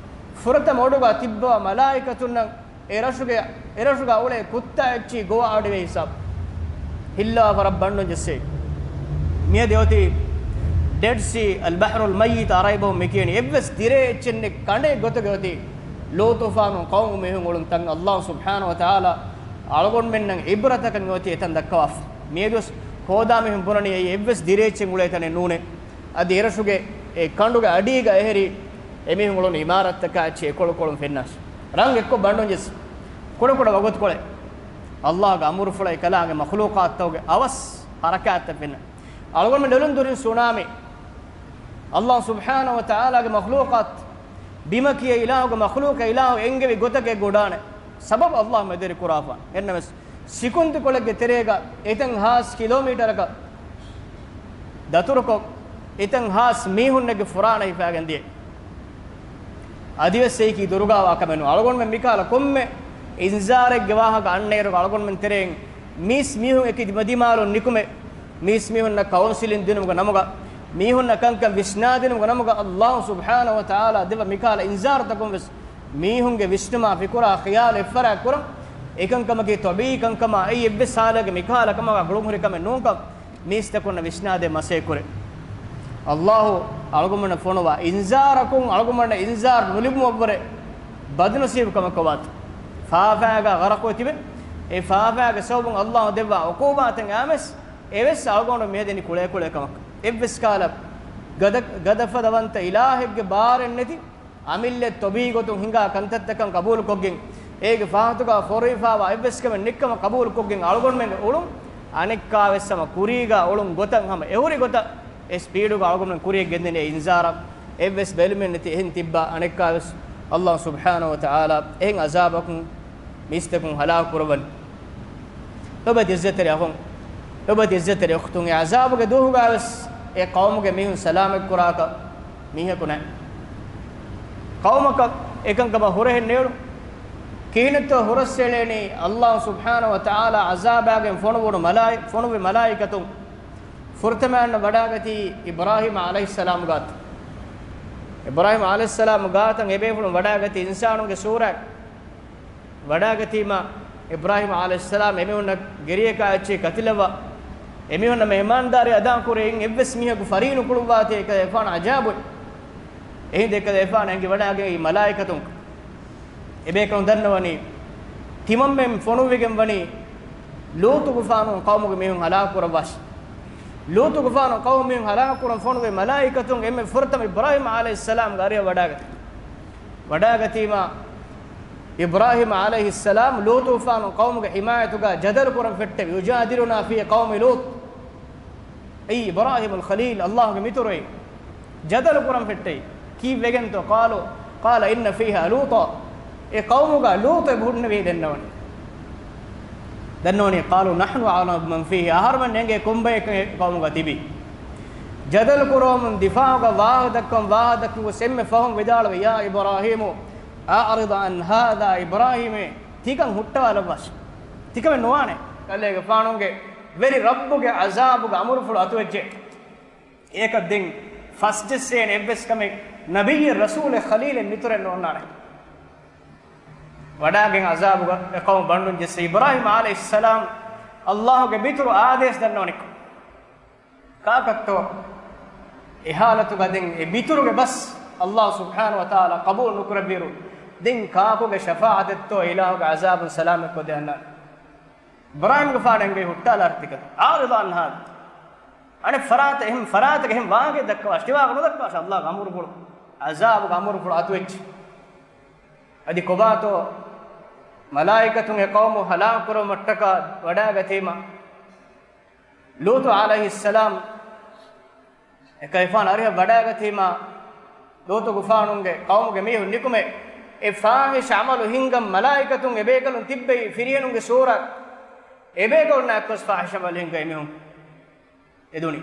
ފުރަތަމަ އޮޑުގަ ތިއްބަވާ މަލާއިކަތުންނަށް އެ ރަށުގެ، އެ ރަށުގަ އުޅޭ ކުއްތާ އެއްޗިހި ގޮވާ އަޑިވެ ހިސާބު. ހިއްލާފަ ރަށް ބަންޑުން ޖެއްސޭ. މިއަދި އޮތީ ޑެޑް ސީ، އަލް ބަޙްރުލް މައްޔިތު ޢަރަބިއްޔަށް މި ކިޔަނީ. އެއްވެސް ތިރޭ އެއްޗެއް ނެތް ކަނޑެއް ގޮތުގަ އޮތީ ލޫޠު ފާނު ޤައުމު މީހުން އުޅުނު ތަން. ﷲ ސުބްޙާނަހޫ ވަތަޢާލާ އަޅުގަނޑުމެންނަށް ޢިބްރަތަކަށް އޮތީ އެތަން ދައްކަވާފަ. މިއަދުވެސް ހޯދާ މީހުން ބުނަނީ އެއީ އެއްވެސް ދިރިއެއްޗެއް އުޅޭ ތަނެއް ނޫނޭ. އަދި އެރަށުގެ އެ ކަނޑުގެ އަޑީގަ އެހެރީ އެމީހުން އުޅުނު އިމާރާތްތަކާ އެއްޗެއް އެކޮޅުކޮޅުން ފެންނާށި. ރަން އެއްކޮށް ބަނޑުން ޖެއްސި. ކުޑަކުޑަ ވަގުތުކޮޅެއް. ﷲގެ އަމުރުފުޅަށް އެކަލާނގެ މަޚްލޫޤާތްތަކުގެ އަވަސް ޙަރަކާތްތައް ފެންނަ. އަޅުގަނޑުމެން ނެޅުން ދުރިން ސުނާމީ. ﷲ ސުބްޙާނަހޫ ވަތަޢާލާގެ މަޚްލޫޤާތް، ބިމަކީ އެ އިލާހުގެ މަޚްލޫޤެއް، އިލާހު އެންގެވި ގޮތަކަށް އެއްގޮޑާނެ. ސަބަބު ﷲ މެދުވެރި ކުރާފާނެ. އެހެންނަމަވެސް، ސިކުންތިކޮޅެއްގެ ތެރޭގަ އެތަން ހާސް ކިލޯމީޓަރަކަށް ދަތުރުކޮށް، އެތަން ހާސް މީހުންނެއްގެ ފުރާނަ ހިފާގެން ދިޔަ. އަދިވެސް އެއީކީ ދުރުގާވާ ކަމެއް ނޫން. އަޅުގަނޑުމެން މިކަހަލަ ކޮންމެ އިންޒާރެއްގެ ވާހަކަ އަންނައިރުގަ އަޅުގަނޑުމެން ތެރެއިން މީސް މީހުން އެކި ދިމަދިމާލުން ނިކުމެ، މީސް މީހުންނަށް ކައުންސިލިން ދިނުމުގެ ނަމުގަ، މީހުންނަށް ކަންކަން ވިސްނާދިނުމުގެ ނަމުގަ، ﷲ ސުބްޙާނަހޫ ވަތަޢާލާ ދެއްވާ މިކަހަލަ އިންޒާރުތަކުން ވެސް މީހުންގެ ވިސްނުމާ ފިކުރާ ޚިޔާލު އެއްފަރާތް ކުރަން. އެކަންކަމަކީ ޠަބީޢީ ކަންކަމާ، އެއީ އެއްވެސް ހާލެއްގަ މިކަހަލަ ކަމަކާ ގުޅުންހުރި ކަމެއް ނޫންކަން މީސްތަކުންނަށް ވިސްނާދޭ މަސައްކަތް ކުރޭ. ﷲ އަޅުގަނޑުމެންނަށް ފޮނުވާ އިންޒާރަކުން އަޅުގަނޑުމެންނަށް އިންޒާރު ނުލިބުމަށްވުރެ ބަދުނަސީބު ކަމަކަށް ވާތީ. ފާފައިގަ ޣަރަޤުވެ ތިބެ، އެ ފާފައިގެ ސަބަބުން ﷲ ދެއްވާ ޢުޤޫބާތެއް އައިމެސް، އެވެސް އަޅުގަނޑު މިހެދެނީ ކުޅޭ ކުޅޭ ކަމަކަށް. އެއްވެސް ކަހަލަ ގަދަ-، ގަދަފަދަވަންތަ އިލާހެއްގެ ބާރެއް ނެތި، އަމިއްލަ ޠަބީޢީ ގޮތުން ހިނގާ ކަންތައްތަކަށް ޤަބޫލުކޮށްގެން، އޭގެ ފާހަތުގަ ފޯރުވިފާވާ އެއްވެސް ކަމެއް ނެތްކަމަށް ޤަބޫލުކޮށްގެން އަޅުގަނޑުމެންގެ އުޅުން އަނެއްކާވެސް ހަމަ ކުރީގަ އުޅުން ގޮތަށް ހަމަ އެހުރި ގޮތަށް އެ ސްޕީޑުގަ އަޅުގަނޑުމެން ކުރިޔަށް ގެންދަނީ އެ އިންޒާރަށް. އެއްވެސް ބެލުމެއް ނެތި އެހެން ތިއްބާ އަނެއްކާވެސް ﷲ ސުބްޙާނަހޫ ވަތަޢާލާ އެހެން ޢަޒާބަކުން މީސްތަކުން ހަލާކު ކުރައްވަނީ. ލޮބުވެތި ޢިއްޒަތްތެރި އަޚުން، ލޮބުވެތި ޢިއްޒަތްތެރި އުޚްތުން، އެ ޢަޒާބުގެ ދުވަހުގަވެސް އެ ޤައުމުގެ މީހުން ސަލާމަތް ކުރާކަށް މީހަކު ނެތް. ޤައުމަކަށް އެކަންކަމަށް ހުރަހެއް ނޭޅު. ކިހިނެއްތޯ ހުރަސްއެޅޭނީ؟ ﷲ ސުބްޙާނަހޫ ވަތަޢާލާ ޢަޒާބާގެން ފޮނުވުނު މަލާއި-، ފޮނުވި މަލާއިކަތުން ފުރަތަމައަށް ވަޑާގަތީ އިބްރާހީމް ޢަލައިހިއްސަލާމް ގާތަށް. އިބްރާހީމް ޢަލައިހިއްސަލާމް ގާތަށް އެބޭފުޅުން ވަޑާގަތީ އިންސާނުންގެ ސޫރަތް ވަޑާގަތީމާ، އިބްރާހީމް ޢަލައިހިއްސަލާމް އެމީހުންނަށް ގެރިއެކާ އެއްޗެހި ކަތިލައްވާ، އެމީހުންނަށް މެހެމާންދާރީ އަދާކުރޭ، އިން އެއްވެސް މީހަކު ފަރީނުކުޅުއްވާތީ އެކަލޭގެފާނަށް ޢަޖާބު. އެހިނދު އެކަލޭގެފާނު އެނގިވަޑާގެން އެއީ މަލާއިކަތުން. އެބޭކަލުން ދަންނަވަނީ، ތިމަންމެން ފޮނުއްވިގެން ވަނީ ލޫޠުގެފާނު ޤައުމުގެ މީހުން ހަލާކު ކުރައްވާށި. ލޫޠުގެފާނު ޤައުމު މީހުން ހަލާކު ކުރަން ފޮނުވި މަލާއިކަތުން އެންމެ ފުރަތަމަ އިބްރާހީމް ޢަލައިހިއްސަލާމްގެ އަރިހަށް ވަޑާގަތީ. ވަޑާގަތީމާ، އިބްރާހީމް ޢަލައިހިއްސަލާމް ލޫޠުގެފާނު ޤައުމުގެ ޙިމާޔަތުގަ ޖަދަލު ކުރަން ފެއްޓެވި. يجادلنا في قوم لوط. އެއީ އިބްރާހީމުލް ޚަލީލް، ﷲގެ މިތުރު އެއީ. ޖަދަލު ކުރަން ފެއްޓެވި. ކީއްވެގެންތޯ؟ قالوا، قال إن فيها لوطا. އެ ޤައުމުގަ ލޫޠެއް ހުންނެވި ދެންނެވަނީ. ދެންނެވަނީ، قالوا نحن أعلم بمن فيها. އަހަރުމެން އެނގޭ ކޮންބައެއްކަން އެ ޤައުމުގަ ތިބީ. ޖަދަލު ކުރަމުން ދިފާޢުގަ ވާހަކަ ދައްކަމުން ވާހަކަ ދައްކަމުން އެންމެ ފަހުން ވިދާޅުވި، يا إبراهيم أعرض عن هذا. އިބްރާހީމޭ، ތިކަން ހުއްޓަވާލައްވާށި. ތިކަމެއް ނުވާނެ. ކަލޭގެފާނުގެ ވެރި ރައްބުގެ ޢަޒާބުގެ އަމުރުފުޅު އަތުވެއްޖެ. އެކަށް ދެން ފަސްޖެއްސޭނެ އެއްވެސް ކަމެއް ނަބިއްޔެއް ރަސޫލެއް ޚަލީލެއް މިތުރެއް ނޯންނާނެ. ވަޑާގެން ޢަޒާބުގަ އެ ޤައުމު ބަނޑުން ޖެއްސި. އިބްރާހީމް ޢަލައިހިއްސަލާމް ﷲގެ މިތުރު އާދޭސް ދަންނަވަނިކޮށް، ކާކަށްތޯ އެ ޙާލަތުގަ ދެން އެ މިތުރުގެ ބަސް ﷲ ސުބްޙާނަހޫ ވަތަޢާލާ ޤަބޫލު ނުކުރެއްވިއިރު، ދެން ކާކުގެ ޝަފާޢަތެއްތޯ އިލާހުގެ ޢަޒާބުން ސަލާމަތްކޮށްދޭ އަންނާނެ؟ އިބްރާހީމްގެފާނަށް އެނގޭ ހުއްޓާލާށި ތިކަން. أعرض عن هذا. އަނެއް ފަރާތަށް އެހެން ފަރާތަކަށް އެހެން ވާހަކައެއް ދައްކަވާށި. ތި ވާހަކަ ނުދައްކަވާށި. ﷲގެ އަމުރުފުޅު، ޢަޒާބުގެ އަމުރުފުޅު އަތުވެއްޖެ. އަދި ކޮބާތޯ މަލާއިކަތުން އެ ޤައުމު ހަލާކު ކުރުމަށްޓަކާ ވަޑާގަތީމާ، ލޫޠު ޢަލައިހިއްސަލާމް އެކަލޭގެފާނު އަރިހަށް ވަޑާގަތީމާ، ލޫޠުގެފާނުގެ ޤައުމުގެ މީހުން ނިކުމެ، އެ ފާޙިޝް ޢަމަލު ހިންގަން މަލާއިކަތުން އެބޭކަލުން ތިއްބެވި ފިރިހެނުންގެ ސޫރަތް، އެބޭކަލުންނާ އެއްކޮށް ފާޙިޝް ޢަމަލު ހިންގަން އެމީހުން އެދުނީ.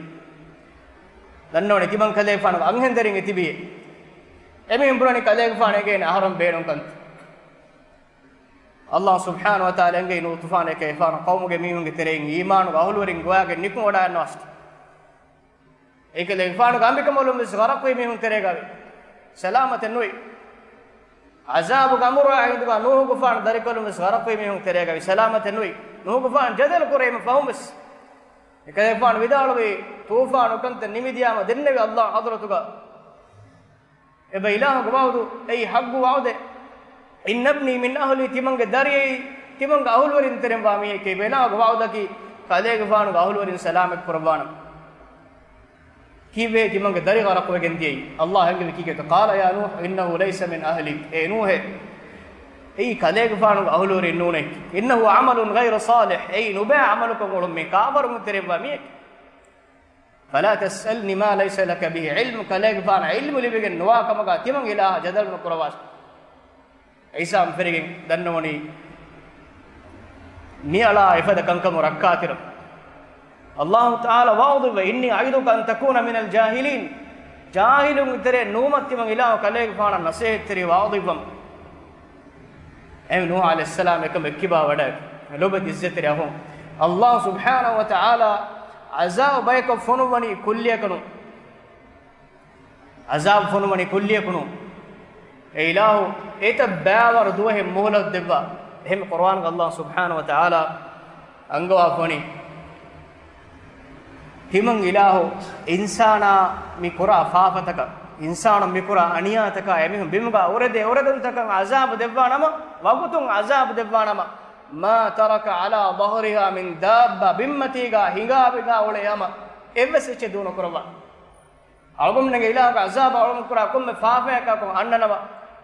ދަންނަވަނީ ތިމަން ކަލޭގެފާނުގެ އަންހެންތެރިން އެ ތިބީ. އެމީހުން ބުނަނީ ކަލޭގެފާނު އެނގޭނެ އަހަރުން ބޭނުން ކަންތައް. ﷲ ސުބްޙާނަހޫ ވަތަޢާލާ އެނގޭ ލޫޠުގެފާނު އެކަލޭގެފާނު ޤައުމުގެ މީހުންގެ ތެރެއިން އީމާނުގެ އަހުލުވެރިން ގޮވާގެން ނިކުމެވަޑައިގަންނަވާށި. އެކަލޭގެފާނުގެ އަނބިކަނބަލުން ވެސް ޣަރަޤުވި މީހުން ތެރޭގަވި. ސަލާމަތެއް ނުވި. ޢަޒާބުގެ އަމުރާ ހިނދުގަ ނޫޙުގެފާނު ދަރިކަލުން ވެސް ޣަރަޤުވި މީހުން ތެރޭގަވި. ސަލާމަތެއް ނުވި. ނޫޙުގެފާނު ޖަދަލު ކުރީމަ ފަހުން ވެސް އެކަލޭގެފާނު ވިދާޅުވީ، ޠޫފާނު ކަންތައް ނިމިދިޔާމަ ދެންނެވި ﷲ ޙަޟްރަތުގަ. އެބަ އިލާހުގެ ވަޢުދު، އެއީ ޙައްޤު ވަޢުދެއް. إن ابني من أهلي، ތިމަންގެ ދަރިއެއީ ތިމަންގެ އަހުލުވެރިން ތެރެއިން ވާ މީހެކޭ. އެބަ އިލާހުގެ ވަޢުދަކީ، ކަލޭގެފާނުގެ އަހުލުވެރިން ސަލާމަތް ކުރައްވާނަން. ކީއްވެ ތިމަންގެ ދަރި ޣަރަޤުވެގެން ދިޔައީ؟ ﷲ އެންގެވި ކީކޭތޯ؟ قال يا نوح إنه ليس من أهلك، އޭ ނޫޙޭ، އެއީ ކަލޭގެފާނުގެ އަހުލުވެރިން ނޫނޭ. إنه عمل غير صالح، އެއީ ނުބައި ޢަމަލުކޮށް އުޅުން، މީ ކާފަރުން ތެރެއްވާ މީހެކޭ. فلا تسألني ما ليس لك به علم، ކަލޭގެފާނަށް ޢިލްމު ލިބިގެން ނުވާ ކަމަކާ ތިމަން އިލާހަށް ޖަދަލު ނުކުރައްވާށޭ. ޢީސާ އަނބިރިގެން ދަންނަވަނީ މި އަޅާ އެފަދަ ކަންކަމުން ރައްކާތެރި. ﷲ ތަޢާލާ ވަޢުޡުވެ، إني أعظك أن تكون من الجاهلين، ޖާހިލުންގެ ތެރެއިން ނުވުމަށް ތިމަން އިލާހު ކަލޭގެފާނަށް ނަޞޭޙަތްތެރި ވަޢުޡުވަން. އެހެން ނޫޙު ޢަލައިހިއްސަލާމް އެކަމަށް އެއްކިބާ ވަޑައި، ލޮބުވެތި ޢިއްޒަތްތެރި އަޚުން، ﷲ ސުބްޙާނަހޫ ވަތަޢާލާ ޢަޒާބު ބަޔަކަށް ފޮނުއްވަނީ ކުއްލިއަކަށް ނޫން. ޢަޒާބު ފޮނުވަނީ ކުއްލިއަކަށް ނޫން. އެ އިލާހު އެތައް ބައިވަރު ދުވަހެއް މުހުލަތު ދެއްވާ. އެހެން ޤުރުއާންގަ ﷲ ސުބްޙާނަހޫ ވަތަޢާލާ އަންގަވާފަވަނީ، ތިމަން އިލާހު އިންސާނާ މި ކުރާ ފާފަތަކަށް، އިންސާނުން މި ކުރާ އަނިޔާތަކާ، އެމީހުން ބިމުގަ އުރެދޭ އުރެދުންތަކަށް ޢަޒާބު ދެއްވާ ނަމަ، ވަގުތުން ޢަޒާބު ދެއްވާ ނަމަ، ما ترك على ظهرها من دابة، ބިންމަތީގަ ހިނގާ ހިނގާ އުޅޭ ހަމަ އެއްވެސް އެއްޗެއް ދޫ ނުކުރައްވާނެ. އަޅުގަނޑުމެންގެ އިލާހުގެ ޢަޒާބަށް އަޅުގަނޑު ކުރާ ކޮންމެ ފާފައަކާކުން އަންނަނަމަ،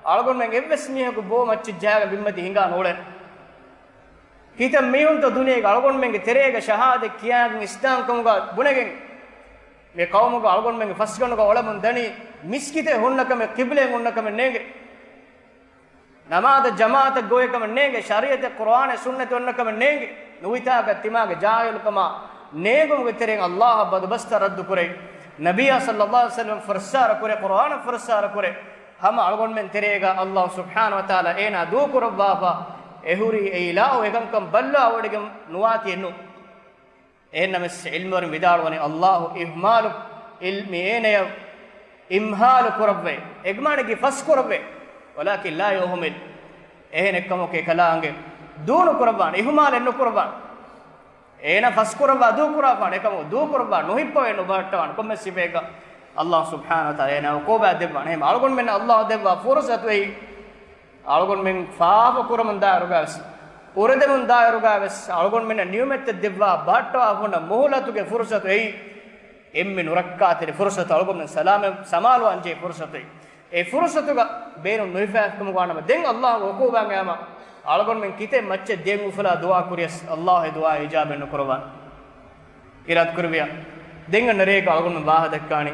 އަޅުގަނޑުމެން އެއްވެސް މީހަކު ބޯ މައްޗަށް ޖަހާގެން ބިންމަތީ ހިނގާ ނޫޅޭނެ. ކިތައް މީހުންތޯ ދުނިޔޭގަ އަޅުގަނޑުމެންގެ ތެރޭގަ ޝަހާދަތް ކިޔާގެން އިސްލާމްކަމުގަ ބުނެގެން، މި ޤައުމުގަ އަޅުގަނޑުމެންގެ ފަސްގަނޑުގަ އުޅެމުން ދަނީ، މިސްކިތެއް ހުންނަ ކަމެއް، ޤިބްލައެއް ހުންނަ ކަމެއް ނޭނގެ. ނަމާދަށް ޖަމާޢަތަށް ގޮވޭ ކަމެއް ނޭނގެ، ޝަރީޢަތެއް ޤުރުއާނެއް ސުންނަތެއް އޮންނަ ކަމެއް ނޭނގެ، ނުވިތާގަ ތިމާގެ ޖާހިލުކަމާ ނޭނގުމުގެ ތެރެއިން ﷲ އަށް ބަދުބަސްތައް ރައްދު ކުރޭ، ނަބިއްޔާ ޞައްލައްލާހު ޢަލައިހި ވަސައްލަމަ ފުރައްސާރަ ކުރޭ، ޤުރުއާނަށް ފުރައްސާރަ ކުރޭ، ހަމަ އަޅުގަނޑުމެން ތެރޭގަ ﷲ ސުބްޙާނަހޫ ވަތަޢާލާ އޭނާ ދޫކުރައްވާފަ، އެހުރީ އެ އިލާހު އެކަންކަން ބައްލަވާވޮޑިގެން ނުވާތީ އެއްނު. އެހެންނަމަވެސް ޢިލްމުވެރިން ވިދާޅުވަނީ، ﷲ އިހްމާލު، ޢިލްމު އޭނަޔަށް އިމްހާލު ކުރައްވޭ، އެގްމާނެގި ފަސް ކުރައްވޭ، ވަލާކިން ލާ ޔަހުމިލް، އެހެން އެއްކަމަކު އެކަލާނގެ ދޫ ނުކުރައްވާނެ، އިހުމާލެއް ނުކުރައްވާނެ. އޭނަ ފަސް ކުރައްވާ ދޫ ކުރާފާނެ، އެކަމަކު ދޫ ކުރައްވާ ނުހިއްޕަވައެއް ނުބަހައްޓަވާނެ. ކޮންމެ ސިފައެއްގަ ﷲ ސުބްޙާނަހޫ ވަތަޢާލާ އޭނާ ޢުޤޫބާތް ދެއްވާނެ. އެހެން އަޅުގަނޑުމެންނަށް ﷲ ދެއްވާ ފުރުޞަތު އެއީ، އަޅުގަނޑުމެން ފާފަ ކުރަމުން ދާއިރުގަވެސް، އުރެދެމުން ދާއިރުގަވެސް، އަޅުގަނޑުމެންނަށް ނިޢުމަތްތައް ދެއްވާ ބަހައްޓަވާފަ ހުންނަ މުހުލަތުގެ ފުރުޞަތު އެއީ، އެންމެ ނުރައްކާތެރި ފުރުޞަތު، އަޅުގަނޑުމެން ސަލާމަތް ސަމާލުވާންޖެހޭ ފުރުޞަތު އެއީ. އެ ފުރުޞަތުގަ ބޭނުން ނުހިފާފަކަމުގަ ވާނަމަ، ދެން ﷲ ޢުޤޫބާތް އައިމަ، އަޅުގަނޑުމެން ކިތައް މައްޗަށް ދިޔައިން އުފުލާ ދުޢާ ކުރިޔަސް، ﷲ އެ ދުޢާ އިޖާބަތް ނުކުރައްވާނެ. އިރާދަކުރެއްވިޔާ، ދެން އަންނަ ރޭގަ އަޅުގަނޑުމެން ވާހަކަ ދައްކާނީ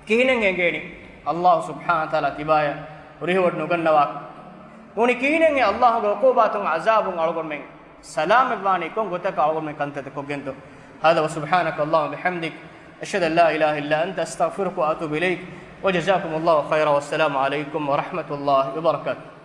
ކިހިނެއް އެނގޭނީ ﷲ ސުބްޙާނަހޫ ވަތަޢާލާ ތިބާޔަށް ރިހިވޮޑި ނުގަންނަވާ؟ ނޫނީ ކިހިނެއް ﷲ ގެ ޢުޤޫބާތުން ޢަޒާބުން އަޅުގަނޑުމެން ސަލާމަތްވާނީ؟ ކޮން ގޮތަކަށް އަޅުގަނޑުމެން ކަންތައްތައް ކޮށްގެންތޯ؟ هذا وسبحانك اللهم وبحمدك، أشهد أن لا إله إلا أنت، أستغفرك وأتوب إليك، وجزاكم الله خيرا، والسلام عليكم ورحمة الله وبركاته.